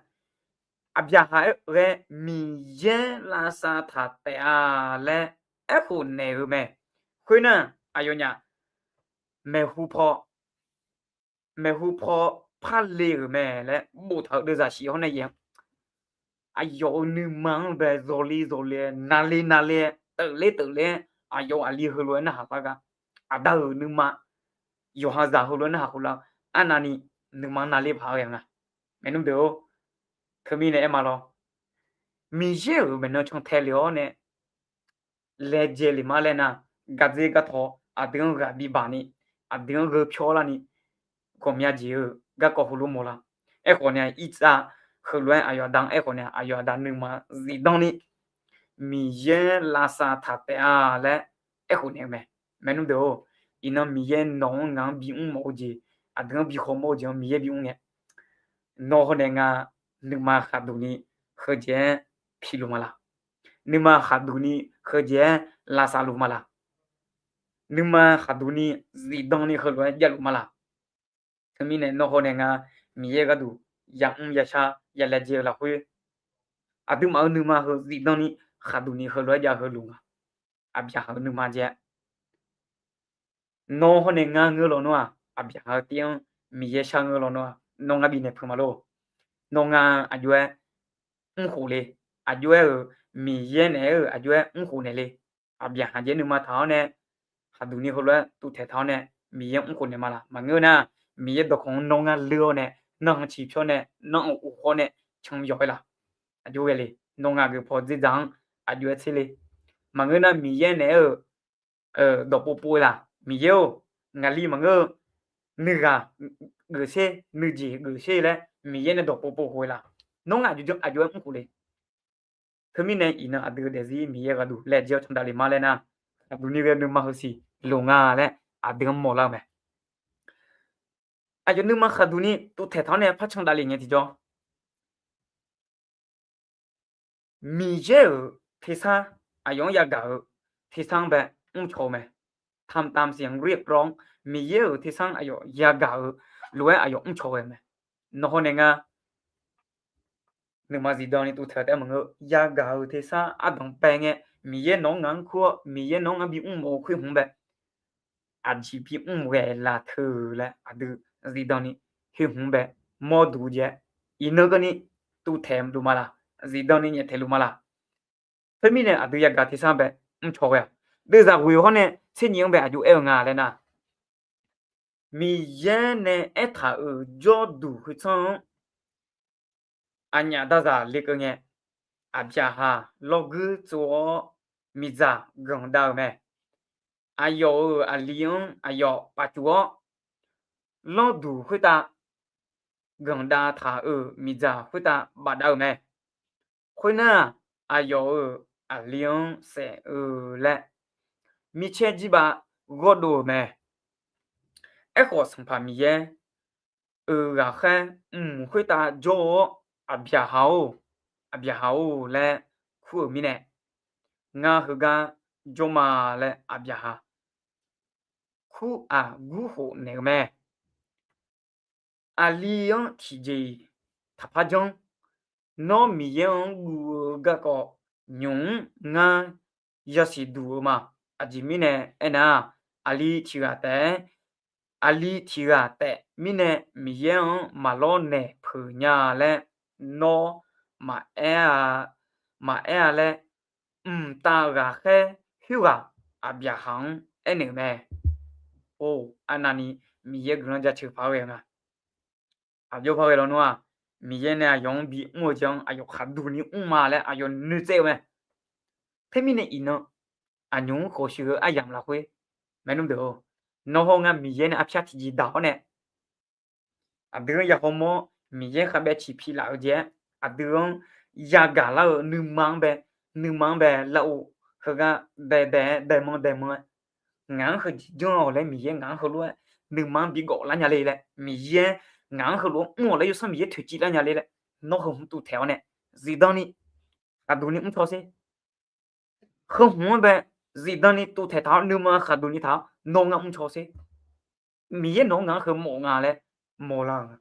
Aqbyaqhaq ghae Miqyaer lavsav taq taef-a laer aerkhof naeq-eu mae. Khoernar, aqyawfnyaf maeqhu paw, maeqhu paw par le-euq mae laer boftaq-euq deuvzaq shif hawr nae yaef-anr aqyawf-euq nuima-anr bae zawqle zawqle, navle navle, teufler teufler-aer aqyawf-euq aqli heulof-aer narhaq lar gar. Aqda-euq nuima yawqha zaq heulof-aer narhaq khoerlof-aer arnavni nuima navler paq-aer ghae nga. Maernmr deuq-or, teumirnae aer ma lawr. Miqyaer-euq maeqnan cantae lef-awr nae laejae lef ma laer nar, gardzer gartaw aqdui-anr ghaq bibaq ni, aqdui-anr gheu pyawr larni, ghawqmya jeq-eu garkawv heulof mawq lar. Aerkhawf nae-aq, irtsav heulof-aer aqyawf aqda-anr aerkhawf nae-aq, aqyawf aqda nuima zifdan ni Miqyaer lavsav taq taef-a laer aerkhof naeq-eu mae. Maernmr deuq-or, iqnan Miqyaer nawq-anr ngaq-anr bimr mawf-eu jeq, aqdui-anr bi khawmawr-eu jeq-anr Miqyaer bimr ngae, nawr hawr nae nga nuima khaqduq ni heujeq-aer piluf ma laq? Nuima khaqduq ni heujeq-aer lavsav luf ma laq? Nuima khaqduq ni zifdan ni heulof-aer javluf ma laq? Teumirnae nawr hawr nae nga Miqyaer gharduq yamr yashar yalaejae-eu lafkhoer, aqduimaf-euq nuima heu zifdan ni khaqduq ni heulof-aer jav heuluf nga. Aqbyaqhaq-euq nuima jeq-aer nawr hawr nae ngar ngeur lawnmr-aq, aqbyaqhaq-eu tir-anr Miqyaer shar ngeur lawnmr-aq, nawr ngar bifnaeq peuq ma lor. Nawr ngar aqjox-aer mrkhof le, aqjox-aer-euq Miqyaer naeq-aer-euq aqjox-aer mrkhof naeq le. Aqbyaqhaq jeq nuima taq-awr nae, khaqduq ni heulof-aer tuvtaeq taq-awr nae, Miqyaer mrkhof naeq ma laq? Maqngeur nar, Miqyaer dawqkawq-anr nawr ngar leur-awr nae, nanrhan ciqpyawr nae, nanrhan of khawr nae, can yawq-aer laq? Aqjox ghae le. Nawr ngaq geuf paw dzerdzaq-anr aqjox-aer tser le. Maqngeur nar, Miqyaer naeq-aer-euq dawqpov pov-eu laq? Miqyaer-or, ngaqli maqngeur-eu nuighaq geuf sher, nuijeq geuf sher laer Miqyaer nae dawqpov pov khof-eu laq? Nawr ngar aqjox-aer mrkhof le. Teumirnae iqnan aqdui daefzir Miqyaer gharduq laejae-awr candavle ma laer nar, khaqduq ni ghae nuima heusiq loq nga laer aqdui-anr mawq lar-eu mae. Aqyawf nuima khaqduq ni tuvtaeq taq-awr nae par candavle ngae tiqjawr, Miqyaer-euq tersar, aqyawf-anr yagaq-eu tersar-anr bae mrcaw-eu mae. ทำตามเสียงเรียกร้อง Miqyaer-euq tersar-anr aqyawf yagaq-eu lof-aer aqyawf mrcaw ghae-eu mae. Nawr hawr nae ngar nuima zifdan ni tuvtaeq taef-aer maqngeur, yagaq-euq tersar ardanq bae ngae, Miqyaer nawq-anr ngaq-anr kur-awr, Miqyaer nawq-anr ngar bimr mawf-eu khoer hmq bae aqjeq bimr ghae laf teu laer aqdui zifdan ni khoer hmq bae mawrduq jae, iqnan keuvni tuvtaeq luf ma laq? Zifdan ni nyaeftaeq luf ma laq? Teumirnae aqdui yagaq tersar bae mrcaw ghae-aq, deuvzaq ghoeq hawr nae tser nyif-anr bae aqjox aer-eu nga laer nar, Miqyaer nae aertaq-euq jawrduq khoertsanr-anr aqnyaf darzaq lekeuv ngae, Aqbyaqhaq lawrguir tsov-awr miqdzaq ganq dav-euq mae. Aqyawf-euq aqli-anr aqyawf pafcuf-awr, lawrduq khoertav ganq dav taq-euq miqdzaq khoertav bafdav-euq mae. Khoernar, aqyawf-euq aqli-anr saef-eu laer micaer jirbav ghawrdov-euq mae. Aerkhawf, Sanqpaq Miqyaer-euq ghaqkhaer mq khoertav jawr-awr, Aqbyaqhaq-or, Aqbyaqhaq-or laer kur-euq mirnae, ngar heugar jawr ma laer Aqbyaqhaq kur-aq gurkhof naeq-eu mae. Aqli-anr tiqjeq-iq taqpar janr. Nawr Miqyaer-anr guv-eu garkawv nymq-mr ngar yasiq duq-eu ma. Aqjeq mirnae aernar, aqli tiqghaq taef-aer, aqli tiqghaq taef mirnae Miqyaer-anr maqlawr naeq peuq nya laer nawr maqaer-a, maqaer-a laer, mqtav ghaqkhaer khoerghaq Aqbyaqhaq-anr aernaeq-euq mae. Or, arnavni Miqyaer guiqlanq jaceuq paq-aer ghae-eu nga. Aqjox paq ghae lawnmr-aq, Miqyaer nae aqyawf-anr bimr-eu jeq-anr aqyawf khaqduq ni mr ma laer aqyawf noeqtsaev-eu mae. Teumirnae iqnan aqnymq-anr khawf shuif-eu aryamq lafkhoer, maernmr deuq-or, nawr hawr ngar Miqyaer nae arpyar tiqjeq daq-awr nae, aqdui-anr yahaw mawr-awr Miqyaer khavbaev ciq pi laf-eu jeq-aer, aqdui-anr yagaq lar-eu nuima-anr bae, nuima-anr bae lar-eu heugar daedae-aer daemanr daemanr-aer, ngaq-anr heujeq janr-awq laer Miqyaer ngaq-anr heulof-aer nuima-anr bigawf lar nya le laer, Miqyaer ngaq-anr heulof-aer mr-awq laer yawsanr Miqyaer toeqciv lar nya le laer, nawr heu hmq tuvtaeq-awr nae zifdan ni khaqduq ni mrcaw sher. Heu hmq-anr bae zifdan ni tuvtaeq taq-awr nuima khaqduq ni taq-awr nawr ngar mrcaw sher. Miqyaer nawq-anr ngaq-anr heu mawf nga laer mawrlar-eu nga.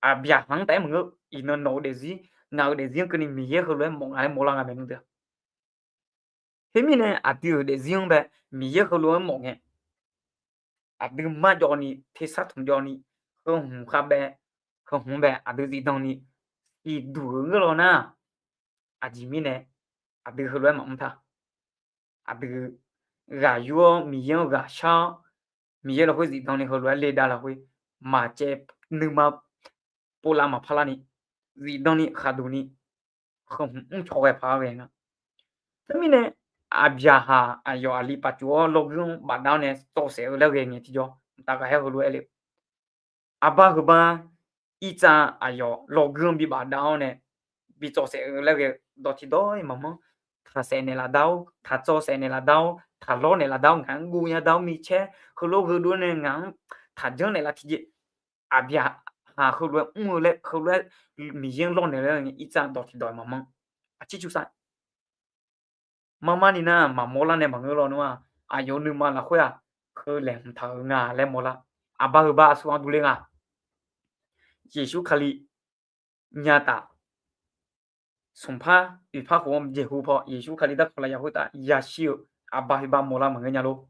Aqbyaqhaq-anr taef-aer maqngeur, iqnan nawq-eu daefzir, ngaq-euq daefzir-anr keuvni Miqyaer heulof-aer mawf nga laer mawrlar nga mae nmr deuq-a. Khoermirnae aqdui-euq daefzir-anr bae Miqyaer heulof-aer mawf ngae, aqdui marjawv ni tersar tmqjawv ni heu hmq khavbaev, heu hmq bae aqdui zifdan ni siqduq-euq ngeur law nar, aqjeq mirnae aqdui heulof-aer maqmr ta. Aqdui ghaq yur-awr, Miqyaer-anr ghaq shar-awr, Miqyaer lafkhoer zifdan ni heulof-aer le dav lafkhoer, maqcaev nuima povlav maqpar larni, zifdan ni khaqduq ni, heu hmq mr caw ghae paq-aer ghae nga. Teumirnae, aqbyaqhaq aqyawf aqli paf cuf-awr lawrguir-anr bafdav-awr nae cawv saef-eu laer ghae ngae tiqjawr, mqtav ghaqkhaer heulof-aer le-eu, aqbar heubar, irtsav aqyawf lawrguir-anr bi bafdav-awr nae bi cawv saef-eu laer ghae-eu dawq tiqdawq-ir maqmanr. Taq saef naeqlaf dav-or, taq cawv saef naeqlaf dav-or, taq lawr naeqlaf dav-or, ngaq-anr guv nya dav-or, micaer heulof-aer gheudov-awr nae ngaq-anr taq janr naeqlaf tiqjeq, aqbyaqhaq heulof-aer mr-eu laer heulof-aer Miqyaer-anr lawrnaeq laer ngae irtsav dawq tiqdawq-ir maqmanr. Aqcir cursar Marmar ni nar maqmawr lar nae maqngeur lawnmr-aq, aqyawf-euq nuima lafkhoer-aq, heu laeqhmq taq-euq nga laer mawrlar. Aqbar heubar aqsur-anr durler nga. Yeqsur Kali nyataf smqpar oeqpar khof-anr jeqhu paw Yeqsur Kali darkawq lafyaq khoertav yashir-eu aqbar heubar mawrlar maqngeur nya lor.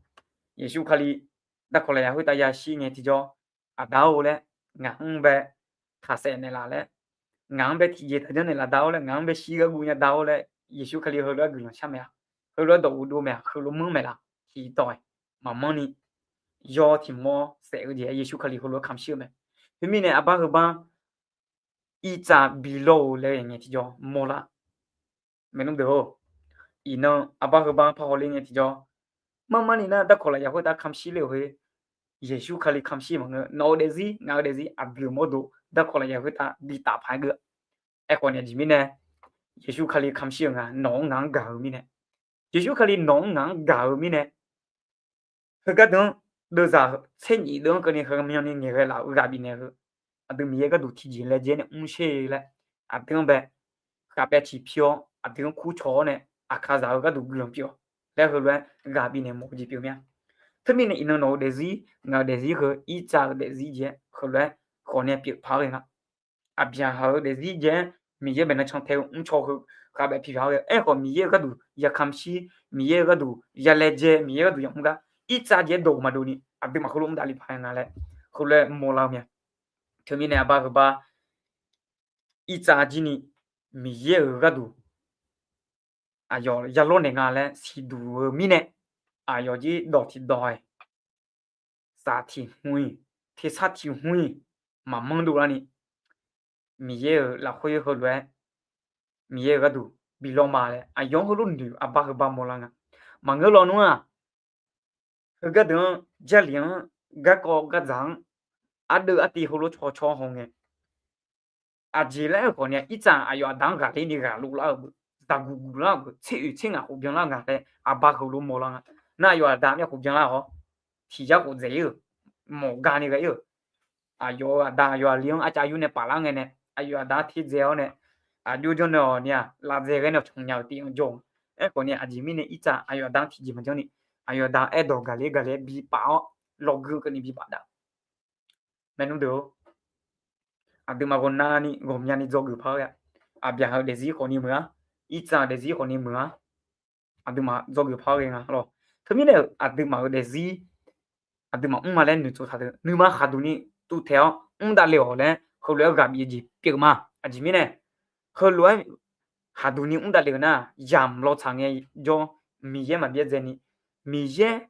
Yeqsur Kali darkawq lafyaq khoertav yashir ngae tiqjawr, Aqda-or laer, ngaq-anr bae taq saef naeqlaf laer, ngaq-anr bae tiqjeq taq janr naeqlaf da-or laer, ngaq-anr bae shir gharguv nya da-or laer, Yeqsur Kali heulof-aer guiqlanq shar mae-aq, heulof-aer dawq ghofdov mae-aq, heulof manr maeqlaf, tiqdawq-aer maqmanrni, yawr tiq mawr saef-eu jeq-aer Yeqsur Kali heulof-aer kamq shir-eu mae. Khoermirnae aqbar heubar irtsav bi lawr-eu laer ngae tiqjawr mawrlar. Maeqnmr deuq-or, iqnan aqbar heubar par hawler ngae tiqjawr, marmar ni nar darkawq lafyaq khoertav kamq shir ler-euq khoer, Yeqsur Kali kamq shir maqngeur. Nawq-eu daefzir ngaq-eu daefzir aqdui-euq mawrdo darkawq lafyaq khoertav bi taf paq-aer geur. Aerkhawf ni aqjeq mirnae, Yeqsur Kali kamq shir-euq nga, nawq-anr ngaq-anr gaq-eu mirnae, Yeqsur Kali nawq-anr ngaq-anr gaq-eu mirnae, heugar deuq-anr deuvzaq tser nyif deuv-anr keuvni heu myanni ngaeqghae laf-eu ghaq bifnaeq heu, aqdui Miqyaer gharduq tiqjeq laejae nae mr sher laer, aqdui-anr bae khaqbaev ciq pi-awr aqdui-anr kur cawq-awr nae, aqkaqzaq-eu gharduq guiqlanq pyeuf-awq laer heulof-aer ghaq bifnaeq mawf-eu jeq pyeuf mir-a. Teumirnae iqnan nawq-eu daefzir ngaq-eu daefzir heu irtsav-eu daefzir jeq-aer heulof-aer khawf nae pyeuf paq-aer ghae nga. Aqbyaqhaq-eu daefzir jeq-aer Miqyaer baeqnan cantae-eu mrcaw heu khaqbaev pi paq-aer ghae. Aerkhawf Miqyaer-euq gharduq ya kamq shir, Miqyaer-euq gharduq ya laejae, Miqyaer gharduq yamr gar irtsav jeq-aer dawq maqdov ni aqduimaf heulof mr davle paq-aer nga laer heulof-aer mawrlar-eu mae. Teumirnae aqbar heubar irtsav jir ni Miqyaer-euq gharduq aqyawf ya lawrnaeq nga laer siqduq-eu mirnae, aqyawf jir dawq tiqdawq-aer saf tiq hmq-iq, tersar tiq hmq-iq maqmanr dovlar ni, Miqyaer-euq lafkhoer heulof-aer Miqyaer-euq gharduq bi lawr ma laer aqyawf-anr heulof noeq aqbar heubar mawrlar nga. Maqngeur lawnmr-aq, heugar deuq-anr Jarlif-anr garkawv gardzaq-anr ardeuv artiv heulof cawcaw haw ngae, aqjeq laer-eu khawf ni-a, irtsav aqyawf aqda-anr ghaqler ni ghaqlov lar-euq beu, zaqguq guq lar-euq beu, tser oeq tser ngaq khof byanlar nga laer aqbar heulof mawrlar nga. Nar aqyawf aqda myavkhof byanlar-awr, tiq yar khof dzaeq-ir-euq, mawf gani ghae-ir-euq, aqyawf-euq aqda aqyawf aqli-anr arcav yur nae paflar ngae nae aqyawf aqda-anr terdzae-awr nae, aqjox janr nae-awq ni-aq lavdzae ghae nae-awq canq nya-euq tiv-anr jawr-eu. Aerkhawf ni aqjeq mirnae irtsav aqyawf aqda-anr tiqjeq maqjanr ni, aqyawf aqda-anr aerdawq gaqler gaqler bi paf-awr lawrgui keuvni bi paf dav. Maernmr deuq-or, aqduimaf ghawqnavni ghawqmyani dzawgeuf paq-aer ghae-a. Aqbyaqhaq-eu daefzir khawfni meuq-ar, irtsav-euq daefzir khawfni meuq-ar, aqduimaf dzawgeuf paq-aer ghae nga lawr. Teumirnae-euq aqduimaf-euq daefzir aqduimaf mr ma laer noeqtsoeq taq deuq nuima khaqduq ni tuvtaeq-awr mr davle-awq laer heulof-aer ghaq bif-eu jeq pyeuf ma. Aqjeq mirnae heulof-aer khaqduq ni mr davle-euq nar, yamq lawtsaq ngaejawr, Miqyaer maqbyaerdzaeni, Miqyaer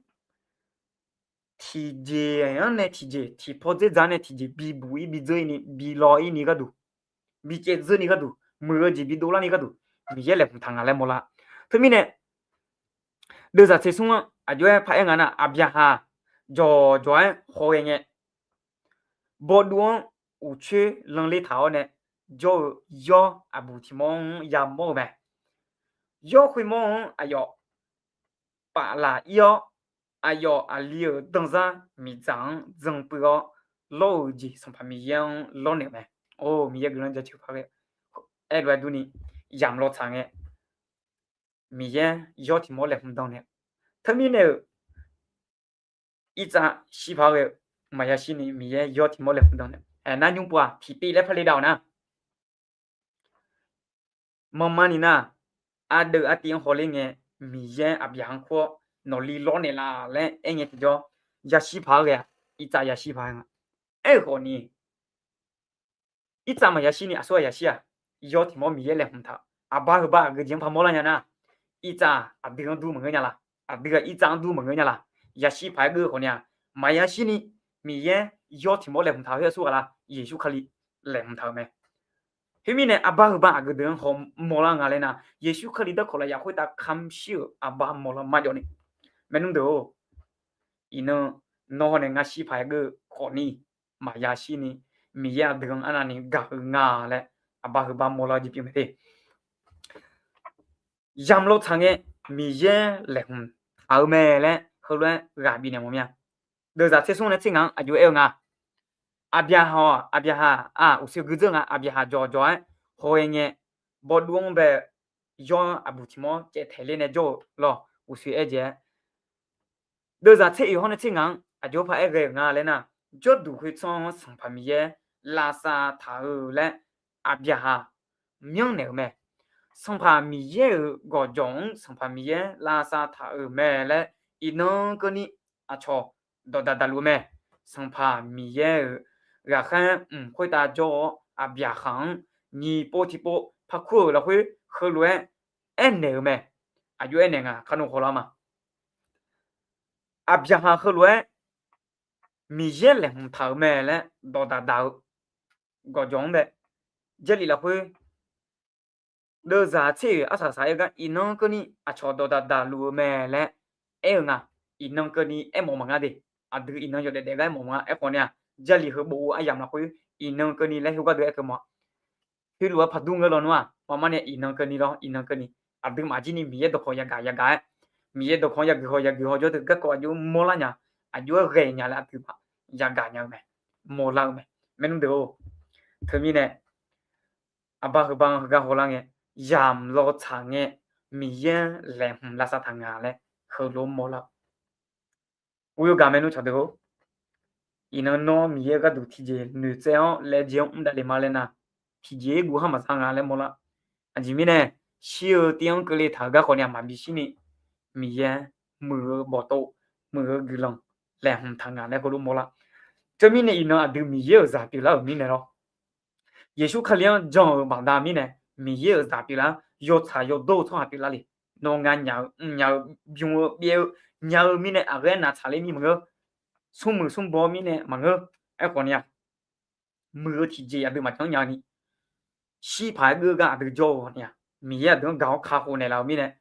tiqjeq-anr nae tiqjeq, tiqpaw dzerdzaq-anr nae tiqjeq bibuq-ir bidzeur-ir ni bilawr-ir ni gharduq, bicaev dzeur ni gharduq, muiq-eu jeq bidov larni gharduq, Miqyaer laeqhmq taq nga laer mawrlar. Teumirnae deuvzaq tser smr-anr aqjox-aer paraer nga nar, aqbyaqhaq jawqjawq-aer hawghae ngae, bawduv-anr uqcoer lanler taq-awr nae jawr-eu yawr aqbuq tiqmawr-anr yamawr-eu mae. Yawr khoermawr-anr aqyawf paflaf-ir-awr, aqyawf aqli-euq danzar miqdzaq-anr dzan puiv-awr lawr-euq jeq Sanqpaq Miqyaer-anr lawrnaeq-euq mae. Or, Miqyaer guiqlanq jaceuq paq ghae, aerlof-aer durni, yamq lawtsaq ngae, Miqyaer yawr tiqmawr laeqhmq dan nae, teumirnae-euq irtsav shir paq ghae-eu maqya shirni Miqyaer yawr tiqmawr laeqhmq dan nae, aernar nymr pov-aq tiqpov laer parle dav-awq nar, manrma ni nar, ardeuv artiv-anr hawler ngae, Miqyaer aqbyaq-anr kur-awr nawqli lawrnaeq laf laer aer ngae tiqjawr, yashir paq-aer ghae-aq, irtsav yashir paq-aer nga. Aerkhawf ni, irtsav maqya shirni aqsurghaq yashir-aq, yawr tiqmawr Miqyaer laeqhmq taq-eu aqbar heubar aqgeu jeq-anr paq mawrlar nya nar, irtsav aqdui-anr dur maqngeur nya la? aqdui-aq irtsav-anr dur maqngeur nya laq. Yashir paq-aer geur khawf ni-aq, maqya shirni Miqyaer yawr tiq mawr laeqhmq taq-eu khoer aqsur ghaq la, Yeqsur Kali laeqhmq taq-euq mae. Khoermirnae arbar heubar aqgeu deuq-anr haw mawrlar nga laer nar, Yeqsur Kali darkawq lafyaq khoertav kamq shir-euq arbar mawrlar marjawv ni. Maernmr deuq-or, iqnan nawr hawr nae ngar shir paq-aer geur khawf ni, maqya shirni Miqyaer aqdui-anr arnavni gaq-eu nga laer arbar heubar mawrlar-eu jeq pyeuf mae te. Yamq lawv tsaq ngae Miqyaer laeqhmq taq-eu mae laer heulof-aer ghaq bifnaeq mawf mir-a. Deuvzaq tser smr nae tser ngaq-anr aqjox aer-eu nga. Aqbyaqhaq-aq, Aqbyaqhaq-aq, uqshoe guidzeur nga. Aqbyaqhaq jawqjawq-aer hawghae ngae, bawduv-anr bae-eu yawr aqbuq tiq mawr caev taeq ler nae jawr-eu lawr, uqshoe aer jaeq-aer. Deuvzaq tser oeq hawr nae tser ngaq-anr aqjox paq-aer ghae-euq nga laer nar, jawrduq khoertsanr-anr Sanqpaq Miqyaer lavsav taq-eu laer Aqbyaqhaq myanrnaeq-euq mae. Sanqpaq Miqyaer-euq gawqjawq-anr Sanqpaq Miqyaer lavsav taq-euq mae laer iqnan keuvni aqcawq dawqdaq daqluf-eu mae. Sanqpaq Miqyaer-euq ghaqkhaer mq khoertav jawr-awr Aqbyaqhaq-anr nyiq pov tiqpov parkur-euq lafkhoer heulof-aer aernaeq-euq mae. Aqjox aernaeq nga kar nawr hawlar ma. Aqbyaqhaq heulof-aer Miqyaer laeqhmq taq-euq mae laer dawqdaq daq-eu gawqjawq-anr bae, Jarlif lafkhoer deuvzaq tser oeq arsaq saq-aer gar iqnan keuvni aqcawq dawqdaq daqluf-eu mae laer aer-eu nga. Iqnan keuvni aermawf maqnga de. Aqdui iqnan yawdaef daef gar aermawf maqnga. Aerkhawf ni-aq, Jarlif heu bof-eu aryamq lafkhoer iqnan keuvni laer heugar deuq aerkeuv mawf-a. Heulof-aer paqdur ngeur lawnmr-aq, maqmar nae iqnan keuvni lawr, iqnan keuvni aqduimaf jir ni Miqyaer dawqkawq yagaq yagaq-aer, Miqyaer dawqkawq-anr yagaq haw yagaq haw jawr deuq garkawv aqjox mawrlar nya, aqjox-aer ghae nya laer aqduimaf yagaq nya-eu mae, mawrlar-eu mae. Maernmr deuq-or, teumirnae aqbar heubar-anr heugar hawlar ngae, yamq lawv tsaq ngae, Miqyaer-anr laeqhmq lavsav taq nga laer heulof-aer mawrlar-eu. Ur yawgaq maernmr tsaq deuq-or, iqnan nawr Miqyaer-euq gharduq tiqjeq noeqtsaev-awr laejae-anr mr davle ma laer nar, tiqjeq-ir guv har maqza nga laer mawrlar. Aqjeq mirnae, shir-eu tiv-anr keuvle taq-euq garkawv ni aqmaq bishir ni, Miqyaer muiq-eu bawqtov, muiq-eu guiqlanq laeqhmq taq nga laer heulof mawrlar. Teumirnae iqnan aqdui Miqyaer-euq zaq pyeuflar-euq mirnae lawr, Yeqsur Kali-anr jan-euq baqda mirnae, Miqyaer-euq zaq pyeuflar, yawtsaq yawdawr-eu tsawrhaq pyeuflar le. Nawr ngar nya-eu mrnya-eu bym-eu byaev-eu nya-eu mirnae aqghaer navtsaq ler mir maqngeur. Smrmuiq smrbaw mirnae maqngeur. Aerkhawf ni-aq, muiq-eu tiqjeq aqdui maqjan nya-eu ni, shir paq-aer geur gar aqdui jawr-eu ni-aq, Miqyaer aqdui-anr gaq-awr kakhof naeqlaf-eu mirnae,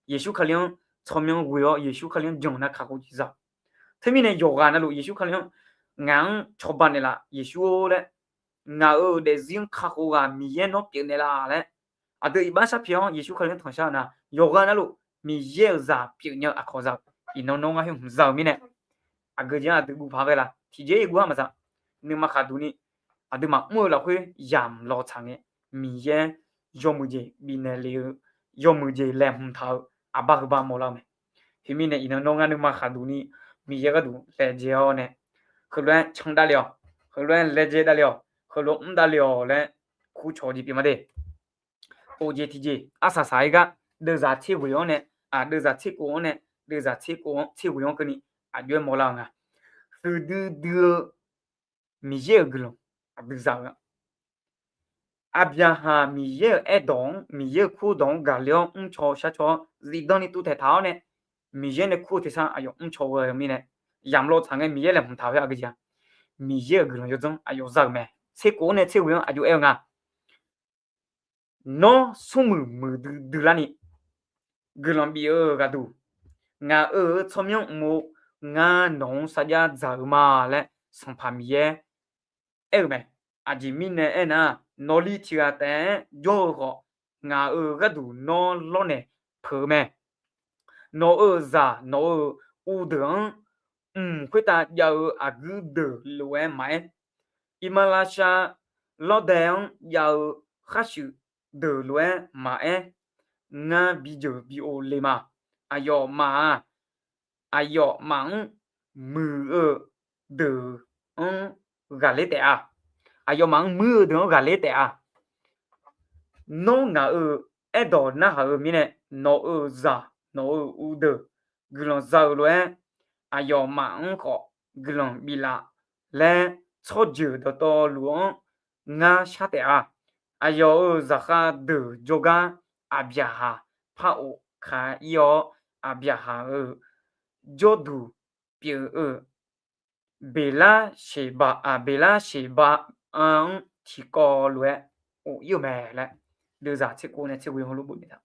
Yeqsur Kali-anr tsawrmyanr ghoe-awr Yeqsur Kali-anr jan nar kakhof jeq za. Teumirnae yawqghaq navluf Yeqsur Kali-anr ngaq-anr cawba naeqlaf Yeqsur-or laer, ngaq-euq daefzir-anr kakhof ghaq Miqyaer nawr pyeufnaeq laf laer, aqdui iqbax sharpyaeq-awr Yeqsur Kali-anr tanqshar-eu nar, yawqghaq navluf Miqyaer-euq zaq pyeufnya-eu aqkawq za-eu, iqnan nawr ngar khoer hmq za-euq mirnae, aqgeu jeq-anr aqdui guv paq ghae la, tiqjeq-ir guv har maqza. Nuima khaqduq ni aqduimaf mr-eu lafkhoer yamq lawv tsaq ngae, Miqyaer yawmuiq jeq bifnaeq lef-eu, yawmuiq jeq laeqhmq taq-eu aqbar heubar mawrlar-eu mae. Teumirnae iqnan nawr ngar nuima khaqduq ni Miqyaer gharduq laejae-awr nae, heulof-aer can davle-awq, heulof-aer laejae davle-awq, heulof mr davle-awq laer kurcawq jeq pyeuf ma de. Of jeq tiqjeq arsaq saq-aer gar, deuvzaq tser ghoeq-anr nae, aq, deuvzaq tser kov-anr nae, deuvzaq tser kov-anr tser ghoeq-anr keuvni aqjox-aer mawrlar-eu nga. Huiqdui dui-eu Miqyaer-euq guiqlanq aqdui za-eu-a. Aqbyaqhaq Miqyaer-euq aerdawq-anr, Miqyaer-euq kur dawq-anr gaqler-awr mrcaw sharcaw-awr zifdan ni tuvtaeq taq-awr nae, Miqyaer nae kur-eu tersar aqyawf mrcaw ghae-eu mirnae, yamq lawv tsaq ngae Miqyaer laeqhmq taq-eu khoer aqgeu jeq-a. Miqyaer-euq guiqlanq yawdzanr aqyawf za-euq mae. Tser kov-anr nae tser ghoeq-anr aqjox aer-eu nga. Nawr smrmuiq muiqdui dui larni guiqlanq bif-eu gharduq, ngaq-euq tsawrmyanr mq-eu, ngar nawq-anr sarjax dzaq-eu ma laer Sanqpaq Miqyaer aer-eu mae. Aqjeq mirnae aernar, nawqli tiq ghaq taef-aer jawr-eu khawf, ngaq-euq gharduq nawr lawrnaeq peuq-eu mae. Nawq-euq zaq nawq-euq uvdeuq-anr mq khoertav jav-eu aqguir deuq lof-aer maqaer, iqmalavshav lawrdae-anr jav-eu kharshuif deuq lof-aer maqaer, ngar bijeuq bi-o le ma. Aqyawfmaf-aq, aqyawfmaf-anr muiq-eu deuq-anr ghaqler taef-a. Aqyawfmaf-anr muir-eu deuq-anr ghaqler taef-a. Nawr ngaq-euq aerdawq narhaq-eu mirnae, nawq-euq zaq nawq-euq uvdeuq guiqlanq za-eu lof-aer, aqyawfmaf-anr khawf guiqlanq biflaf laer tsawrjeuq dawqtawvluf-anr ngar shar taef-a. Aqyawf-euq zaqkhav deuq jawrgar Aqbyaqhaq par of ka-ir-awr, Aqbyaqhaq-euq jawrduq pyeuf-eu Beqlar Sheqba, aq, Beqlar Sheqba-anr tiqkawv lof-aer of ir-eu mae laer, deuvzaq tser kov nae tser ghoe heulof bof naeq taq.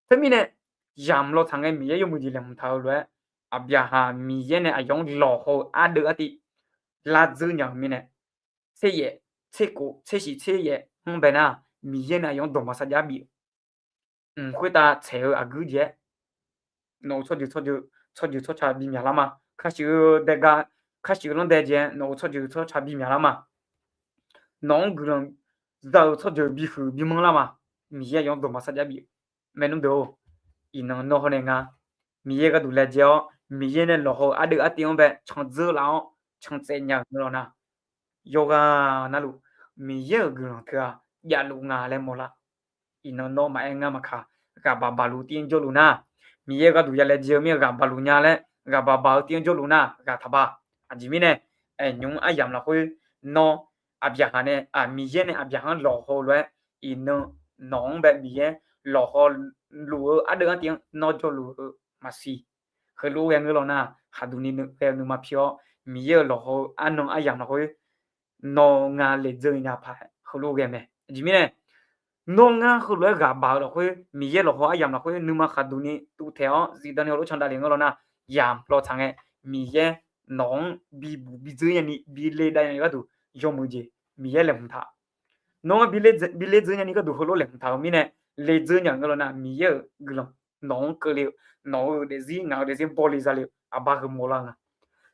Teumirnae, yamq lawtsaq ngae Miqyaer yawmuiq jeq laeqhmq taq-eu lof-aer, Aqbyaqhaq Miqyaer nae aqyawf-anr lawqhaw-eu ardeuv artiv, lavdzeur nya-euq mirnae, tser yaef, tser kov, tser shif tser yaef-anr bae nar, Miqyaer nae aqyawf-anr dawqma sarjax bif-euq, mq khoertav tsaeq-eu aqguir jeq-aer, nawq-euq tsawrjeuq, tsawrjeuq tsawrca bimyaq lar ma. Kashif-eu daega, kashif-eu lanr dae jeq-aer nawq-euq tsawrjeuq tsawrca bimyaq lar ma. Nawq-anr guiqlanq za-euq tsawrjeuq bihuiq bimanr lar ma. Miqyaer aqyawf-anr dawqma sarjax bif-euq. Maernmr deuq-or, iqnan nawr hawr nae nga, Miqyaer gharduq laejae-awr, Miqyaer nae lawqhaw-eu ardeuv artiv-anr bae candzeur laf-awr, cantsaev nya-euq ngeurlawq nar, yawqghaq navluf, Miqyaer-euq guiqlanq teughaq javluf nga laer mawrlar. Iqnan nawr maqaer ngar maqkaq, ghaqbaq baqluf tir-anr jawrluf nar, Miqyaer gharduq ya laejae-eu mir-aer ghaqbaq luf nya laer, ghaqbaq baq-eu tir-anr jawrluf nar ghaq taqba. Aqjeq mirnae, aernyuf aryamq lafkhoer, nawr, Aqbyaqhaq nae, Miqyaer nae Aqbyaqhaq-anr lawqhaw-eu lof-aer, iqnan nawq-anr bae Miqyaer lawqhaw luf-eu ardeuv artiv-anr nawr jawrluf-eu maqsiq. Heulof-aer ghae ngeur lawq nar, khaqduq ni ghae-eu nuima pi-awr, Miqyaer-euq lawqhaw-eu arnan aryamq lafkhoer, nawr ngar laejae nya paq-aer heulof ghae mae. Aqjeq mirnae, nawr ngar heulof-aer ghaqbaq-eu lafkhoer, Miqyaer lawqhaw aryamq lafkhoer nuima khaqduq ni tuvtaeq-awr zifdan ni heulof candav le ngeur lawq nar, yamq lawtsaq ngae, Miqyaer nawq-anr bibuq bidzeur nyani bile dav nya-eu gharduq yawmuiq jeq Miqyaer laeqhmq taq. Nawr ngar bile dzeur nyani gharduq heulof laeqhmq taq-eu mirnae, le dzeur nya-euq ngeur lawq nar, Miqyaer-euq guiqlanq nawq-anr keuvle-eu, nawq-euq daefzir ngaq-euq daefzir bawle zale-eu aqbar heu mawrlar-eu nga.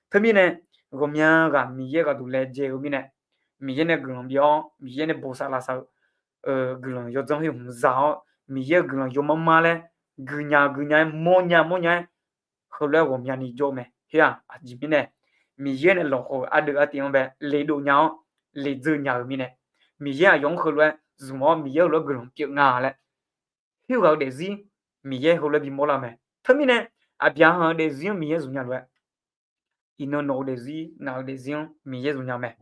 Teumirnae, ghawqmya ghaq Miqyaer gharduq laejae-eu mirnae, Miqyaer nae guiqlanq bif-awr, Miqyaer nae bosav lavsav-eu guiqlanq yawdzanr khoer hmq za-awr, Miqyaer-euq guiqlanq yawmar mar laer guiqnya guiqnya-aer mawrnya mawrnya-aer, heulof-aer ghawqmyani jawr-eu mae. Khoer-aq, aqjeq mirnae, Miqyaer nae lawqhaw-eu ardeuv artiv-anr bae ledov nya-awr, ledzeur nya-eu mirnae, Miqyaer aqyawf-anr heulof-aer zmq-awr Miqyaer heulof-aer guiqlanq pyeuf nga laer, khoerghaq-eu daefzir Miqyaer heulof-aer bimawr lar-eu mae. Teumirnae, Aqbyaqhaq-euq daefzir-anr Miqyaer zmq nya lof-aer, iqnan nawq-eu daefzir ngaq-euq daefzir-anr Miqyaer zmq nya mae.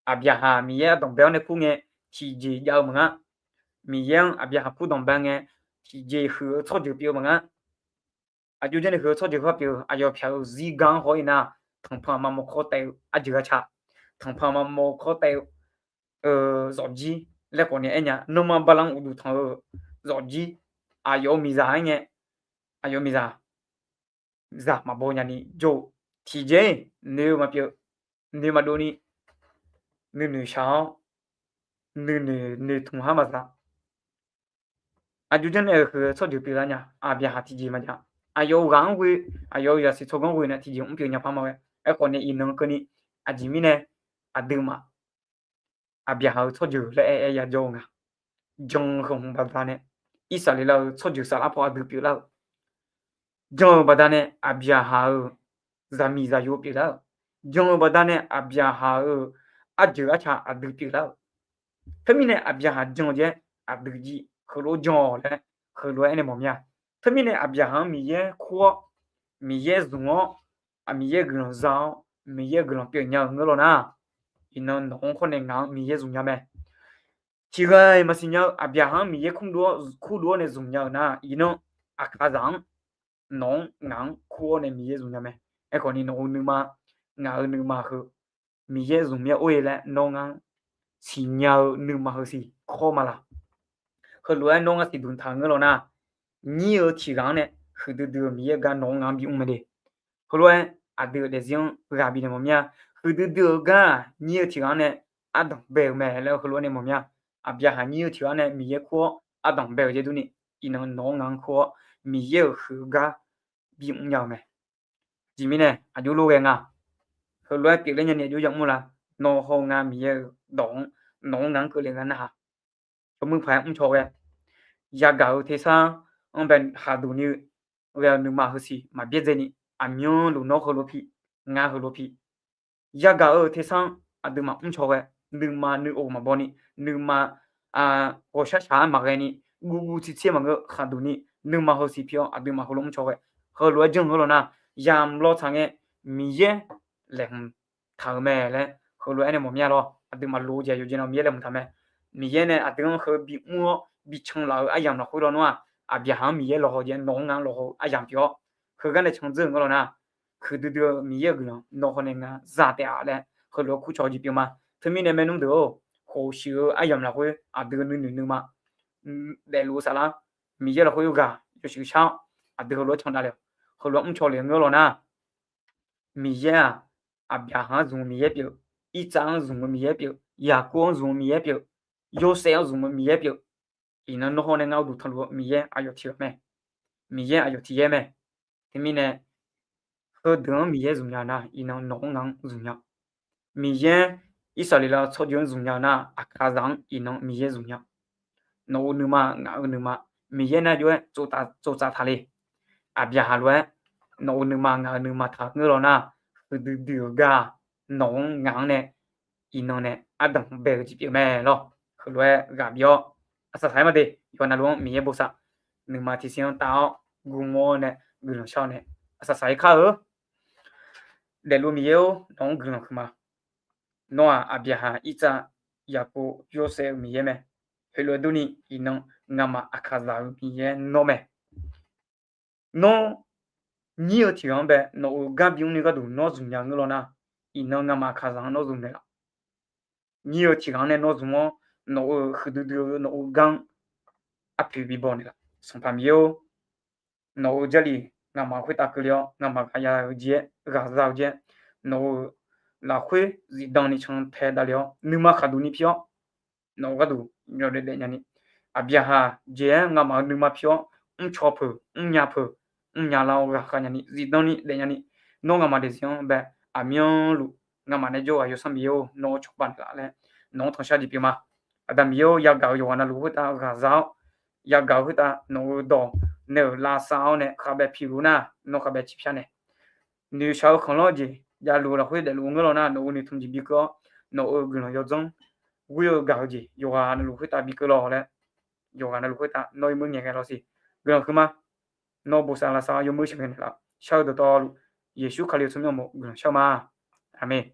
Aqbyaqhaq Miqyaer ardanqbae-awr nae kur ngae, tiqjeq jav-eu maqngar. Miqyaer-anr Aqbyaqhaq kur danqbae ngae, tiqjeq huiq-eu tsawrjeuq pyeuf-eu maqngar. Aqjox janrnae huiq-eu tsawrjeuq par pyeuf-eu aqyawf pyaq-euq zirgar-anr haw-ir nar, tanqpanq aqma mawrkawr taef-eu arjeuq arca, tanqpanq aqma mawrkawr taef-eu zawqjir laer khawf ni aernya, nanrma bala-anr uqduq tanq-eu zawqjir, aqyawf-euq miqzaq-aer ngae, aqyawf-euq miqzaq zaq maqbaw nyani jawr-eu, tiqjeq-ir noeq-eu maqpyeuf, noeq maqdov ni, nuinoeq shaq-awr, nuinoeq noeqtmq har maqza. Aqjox janrnae-euq huiq-eu tsawrjeuq pyeuflar nya, Aqbyaqhaq tiqjeq maqjav. Aqyawf-euq ghaq-anr ghoe, aqyawf-euq zaqsiq tsawrganr ghoe nar tiqjeq mr pyeuf nya par ma ghae. Aerkhawf nae iqnan keuvni, aqjeq mirnae, aqduimaf Aqbyaqhaq-euq tsawrjeuq laer aer aer ya jawr-eu nga. Jan-eu heu hmq baqdanae, Irsaqleqlav-euq tsawrjeuq saflar paw aqdui pyeuflar-euq, jan-euq baqdanae Aqbyaqhaq-euq zaqmiq zaqyo pyeuflar-euq, jan-euq baqdanae Aqbyaqhaq-euq arjeuq arca aqdui pyeuflar-euq. Teumirnae Aqbyaqhaq jan-eu jeq-aer aqdui jir heulof-aer jan-awq laer heulof-aer aernaeq mawf mir-a. Teumirnae Aqbyaqhaq-anr Miqyaer kur-awr, Miqyaer zmq-awr, Miqyaer guiqlanq za-awr, Miqyaer guiqlanq pyeuf nya-euq ngeur lawq nar, iqnan nawq-anr khawf nae ngaq-anr Miqyaer zmq nya mae. Tiqghaq-iq maqsiq nya-eu Aqbyaqhaq-anr Miqyaer kurdov-awr nae zmq nya-euq nar, iqnan aqkaqzaq-anr nawq-anr ngaq-anr kur-awr nae Miqyaer zmq nya mae. Aerkhawf ni nawq-euq nuima, ngaq-euq nuima heu Miqyaer zmq mir-a or-e laer nawr ngar siqnya-eu nuima heusiq kawr ma laq? Heulof-aer nawr ngar siqduq taq-eu ngeur lawq nar, nyir-eu tiqghaq-anr nae huiqdui dui-eu Miqyaer-eu gar nawq-anr ngaq-anr bimr mae de. Heulof-aer aqdui-euq daefzir-anr ghaq bifnaeq mawf mir-a. Huiqdui dui-eu gar nyir-eu tiqghaq-anr nae ardanq bae-eu mae laer heulof-aer nae mawf mir-a. Aqbyaqhaq nyir-eu tiqghaq-anr nae Miqyaer kur-awr ardanq bae-euq jaer durni, iqnan nawq-anr ngaq-anr kur-awr Miqyaer-euq huiq-eu gar bimr nya-eu mae. Aqjeq mirnae aqjox lof ghae nga. Heulof-aer pyeufler nyani aqjox yamr la? Nawr haw nga Miqyaer-euq dawq-anr nawq-anr ngaq-anr keuvle nga narhaq, yawmuiq paq-aer mrcaw ghae, yagaq-eu tersar-anr bae khaqduq ni-eu ghae-eu nuima heusiq maqbyaerdzae ni, aqmyanluf nawr heulof pi, ngar heulof pi. Yagaq-eu tersar-anr aqduimaf mrcaw ghae, nuima nuiv-oq maqbaw ni, nuima ghawqshar shaq-aer maqghae ni, guvguv tsertser maqngeur khaqduq ni, nuima heusiq pi-awr aqduimaf heulof mrcaw ghae, heulof-aer janr-eu lawq nar, yamq lawtsaq ngae Miqyaer laeqhmq taq-euq mae laer heulof-aer nae mawf mir-a lawr. Aqduimaf lof-eu jeq yawqjeq nae Miqyaer laeqhmq taq mae. Miqyaer nae aqdui-anr heu bimr-awr bican laf-eu aryamq lafkhoer lawr nawr-aq, Aqbyaqhaq-anr Miqyaer lawqhaw jeq-aer nawq-anr ngaq-anr lawqhaw aryamq pyeuf-awr, heugar nae candzeur-eu ngeur law nar, huiqdui dui-eu Miqyaer-euq guiqlanq nawq hawr nae ngaq zaq taef-a laer heulof-aer kurcaw-eu jeq pyeuf ma. Teumirnae maernmr deuq-or, khofshuif-eu aryamq lafkhoer aqdui nuinoeq nuima daefluf-eu saflar, Miqyaer lafkhoer ghaq yawshuif shar-awr, aqdui heulof-aer can davle-awq. Heulof-aer mrcaw le-eu ngeur law nar, Miqyaer-aq, Aqbyaqhaq-anr zmq-eu Miqyaer pyeuf, Irtsav-anr zmq-eu Miqyaer pyeuf, Yaqkov-anr zmq-eu Miqyaer pyeuf, Yorsaev-anr zmq-eu Miqyaer pyeuf. Iqnan nawr hawr nae ngar uqduq tanqluf-eu Miqyaer aqyawf tiqghaq mae. Miqyaer aqyawf tiqyaer mae. Teumirnae, heudeuq-anr Miqyaer zmqnya nar, iqnan nawq-anr ngaq-anr zmqnya. Miqyaer Irsaqleqlav tsawrjeuq-anr zmqnya nar, Aqkaqzaq-anr iqnan Miqyaer zmqnya. Nawq-euq nuima ngaq-euq nuima, Miqyaer nar jov-aer tsovtsaf taq le. Aqbyaqhaq lof-aer, nawq-euq nuima ngaq-euq nuima taq ngeur law nar, huiqdui dui-euq gar nawq-anr ngaq-anr nae iqnan nae ardanq bae-eu jeq pyeuf mae lawr. Heulof-aer ghaq bif-awr, arsaq saq-aer ma de, yawqha navluf-anr Miqyaer bosav, nuima tiqsiq-anr tav-awr guvmawr-awr nae guiqlanq shar-awr nae arsaq saq-aer kar-eu. Daefluf Miqyaer-or, nawq-anr guiqlanq huiqma. Nawr-aq, Aqbyaqhaq, Irtsav, Yaqkov, Yorsaev-eu Miqyaer mae. Heulof-aer durni, iqnan ngamaf Aqkaqzaq-euq Miqyaer nawr mae. Nawr nyir-eu tiqghaq-anr bae nawq-euq gar bimr ni gharduq nawr zmqnya ngeur law nar, iqnan ngamaf Aqkaqzaq-anr nawr zmq naeqlaf. Nyir-eu tiqghaq-anr nae nawr zmq-awr, nawq-euq huiqdui dui-eu nawq-euq gar-anr arpoeq bibaw naeqlaf. Sanqpaq Miqyaer-or, nawq-euq Jarlif ngamaf khoertav keuvle-awr, ngamaf ghaqya-eu jeq-aer, ghaqza-eu jeq-aer, nawq-euq lafkhoer zifdan ni cantae davle-awr, nuima khaqduq ni pi-awr, nawq-euq gharduq yawdaef daefnya ni, Aqbyaqhaq jeq-aer ngamaf-euq nuima pi-awr, mrcaw peuq, mrnya peuq, mrnya lar-awr ghaqkhav nya ni, zifdan ni daefnya ni, nawr ngamaf daefzir-anr bae, aqmyanluf ngamaf nae jawr-eu Aqyawf Sanr Miqyaer-or, nawr cawba naeqlaf laer nawq-anr tanqshar jeq pyeuf ma. Aqda Miqyaer-or, yagaq-euq yawqghaq navluf khoertav ghaqza-awr, yagaq-eu khoertav nawq-euq dawq nae-euq lavsav-awr nae khavbae piluf nar, nawr khavbae ciqpyar nae noeqshaq-eu khanqlanr jeq javluf-eu lafkhoer daefluf-eu ngeur law nar, nawq-euq noeqtmq jeq bikeuv-awr, nawq-euq guiqlanq yawdzanr ghoer-eu gaq-eu jeq yawqghaq navluf khoertav bikeuv law laer, yawqghaq navluf khoertav nawr yawmuir ngaeqghae lawr siq. Guiqlanq huiqma. Nawr bosav lavsav-awr yawmuir sheuqghae naeqlaf. Shar-eu dawqtawvluf, Yeqsur Kali-euq tsawrmyanr uqmov guiqlanq shar ma. Aqmeq.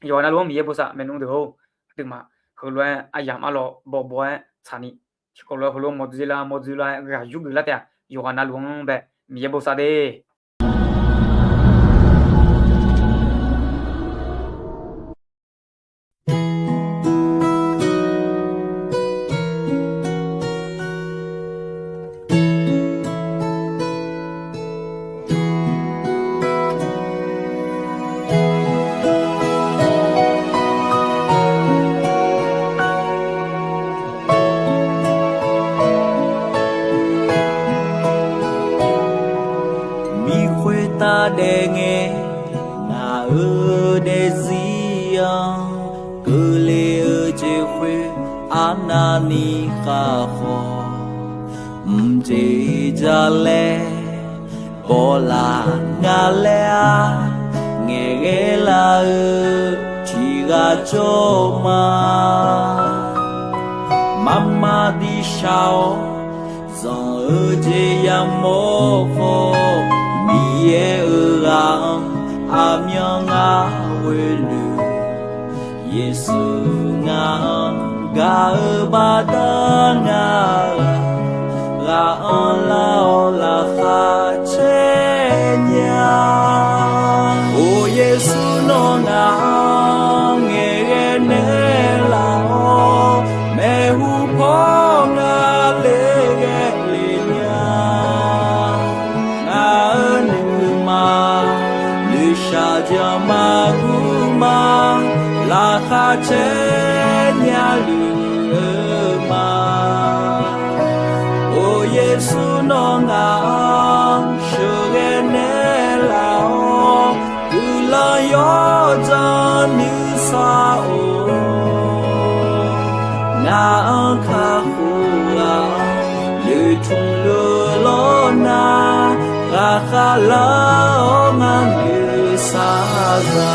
Yawqghaq navluf-anr Miqyaer bosav maernmr deuq-or, aqduimaf heulof-aer aryamq arlawq bawbaw-aer tsaqni, tiqkawv lof-aer heulof-aer mawrdzeur lar mawrdzeur lar-aer ghaq yurgeuf lar taef-a. Yawqghaq navluf-anr bae Miqyaer bosav de. Miqkhoer taf daef ngae, ngaq-euq daefzir-anr keuvle-eu jeq khoer arnavni khavkhawf, mqjeq jalaer bawlaf nga laer-aq, ngaeqghae lar-eu tiqghaq jawr ma. Marmar dirshaq-awr zanq-eu jeq yamawr khawf, Miqyaer-euq ghaq-anr aqmyan ngar ghoe luf. Yeqsur ngaq-anr gaq-eu baqda ngar-aq, ghaq-anr lar-awr laqkhaq caer nya. Or Yeqsur nawr ngaq-anr ngaeqghae naeqlaf-awr, maeqhu paw nga ler ghae le nya. Ngaq-euq nuima noeqshaq jan maqguv ma, laqkhaq caer nya luf-eu ma. Or Yeqsur nawr ngaq-anr sheuqghae naeqlaf-awr, guiqlanq yawdzanr nuisar-or. Ngaq-anr kakhof-aq, noeqtmq luf lawr nar, ghaqkhav lar-awr ngar noeqshaq za.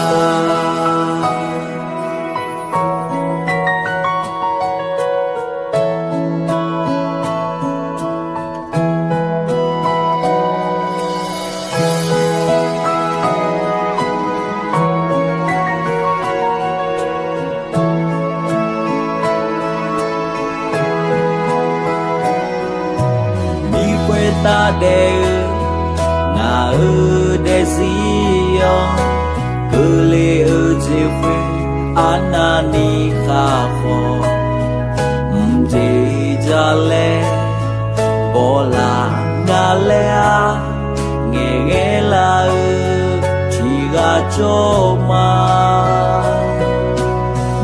Taf daef-eu ngaq-euq daefzir-anr, keuvle-eu jeq khoer arnavni khavkhawf, mqjeq jalaer bawlaf nga laer-aq, ngaeqghae laf-eu tiqghaq jawr ma.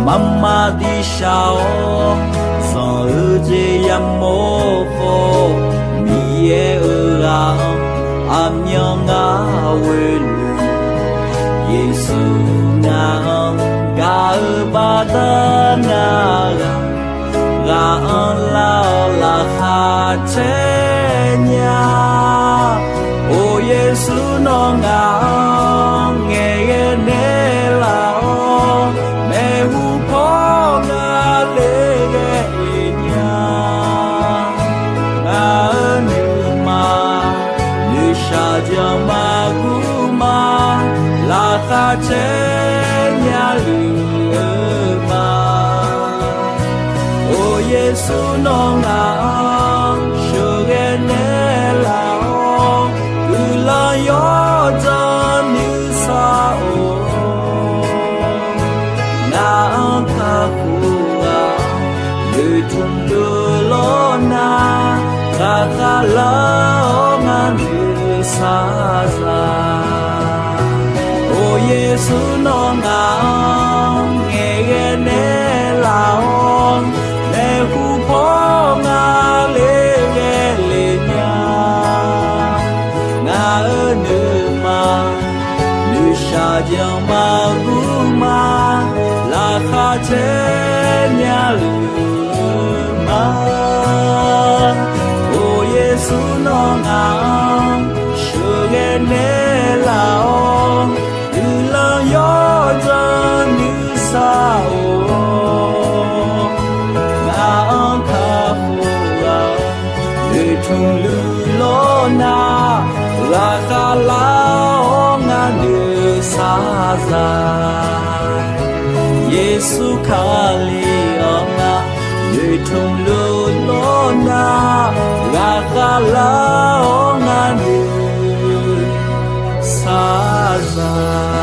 Marmar dirshaq-awr zanq-eu jeq yamawr khawf, Miqyaer-euq ghaq-anr aqmyan ngar ghoe luf. Yeqsur ngaq-anr gaq-eu baqda nar-aq, ghaq-anr lar-awr laqkhaq caer nya. Or Yeqsur nawr ngaq-anr ngaeqghae naeqlaf-awr, maeqhu paw nga le ghae le nya. Ngaq-euq nuima noeqshaq janq maqguv ma, laqkhaq caer nya luf-eu ma. Or Yeqsur nawr ngaq-anr sheuqghae naeqlaf-awr, guiqlanq yawdzanr nuisar-or. Ngaq-anr kakhof-aq, noeqtmq luf lawr nar, ghaqkhav lar-awr ngar noeqshaq zaq. Or Yeqsur nawr ngaq-anr ngaeqghae naeqlaf-awr, maeqhu paw nga le ghae le nya. Ngaq-euq nuima noeqshaq janq maqguv ma, laqkhaq caer nya luf ma. Or Yeqsur nawr ngaq-anr sheuqghae naeqlaf-awr, guiqlanq yawdzanr nuisar-or. Ngaq-anr kakhof-aq, noeqtmq luf lawr nar, ghaqkhav lar-awr ngar noeqshaq zaq. Yeqsur Kali-anr ngar noeqtmq luf lawr nar, ghaqkhav lar-awr ngar noeqshaq zaq.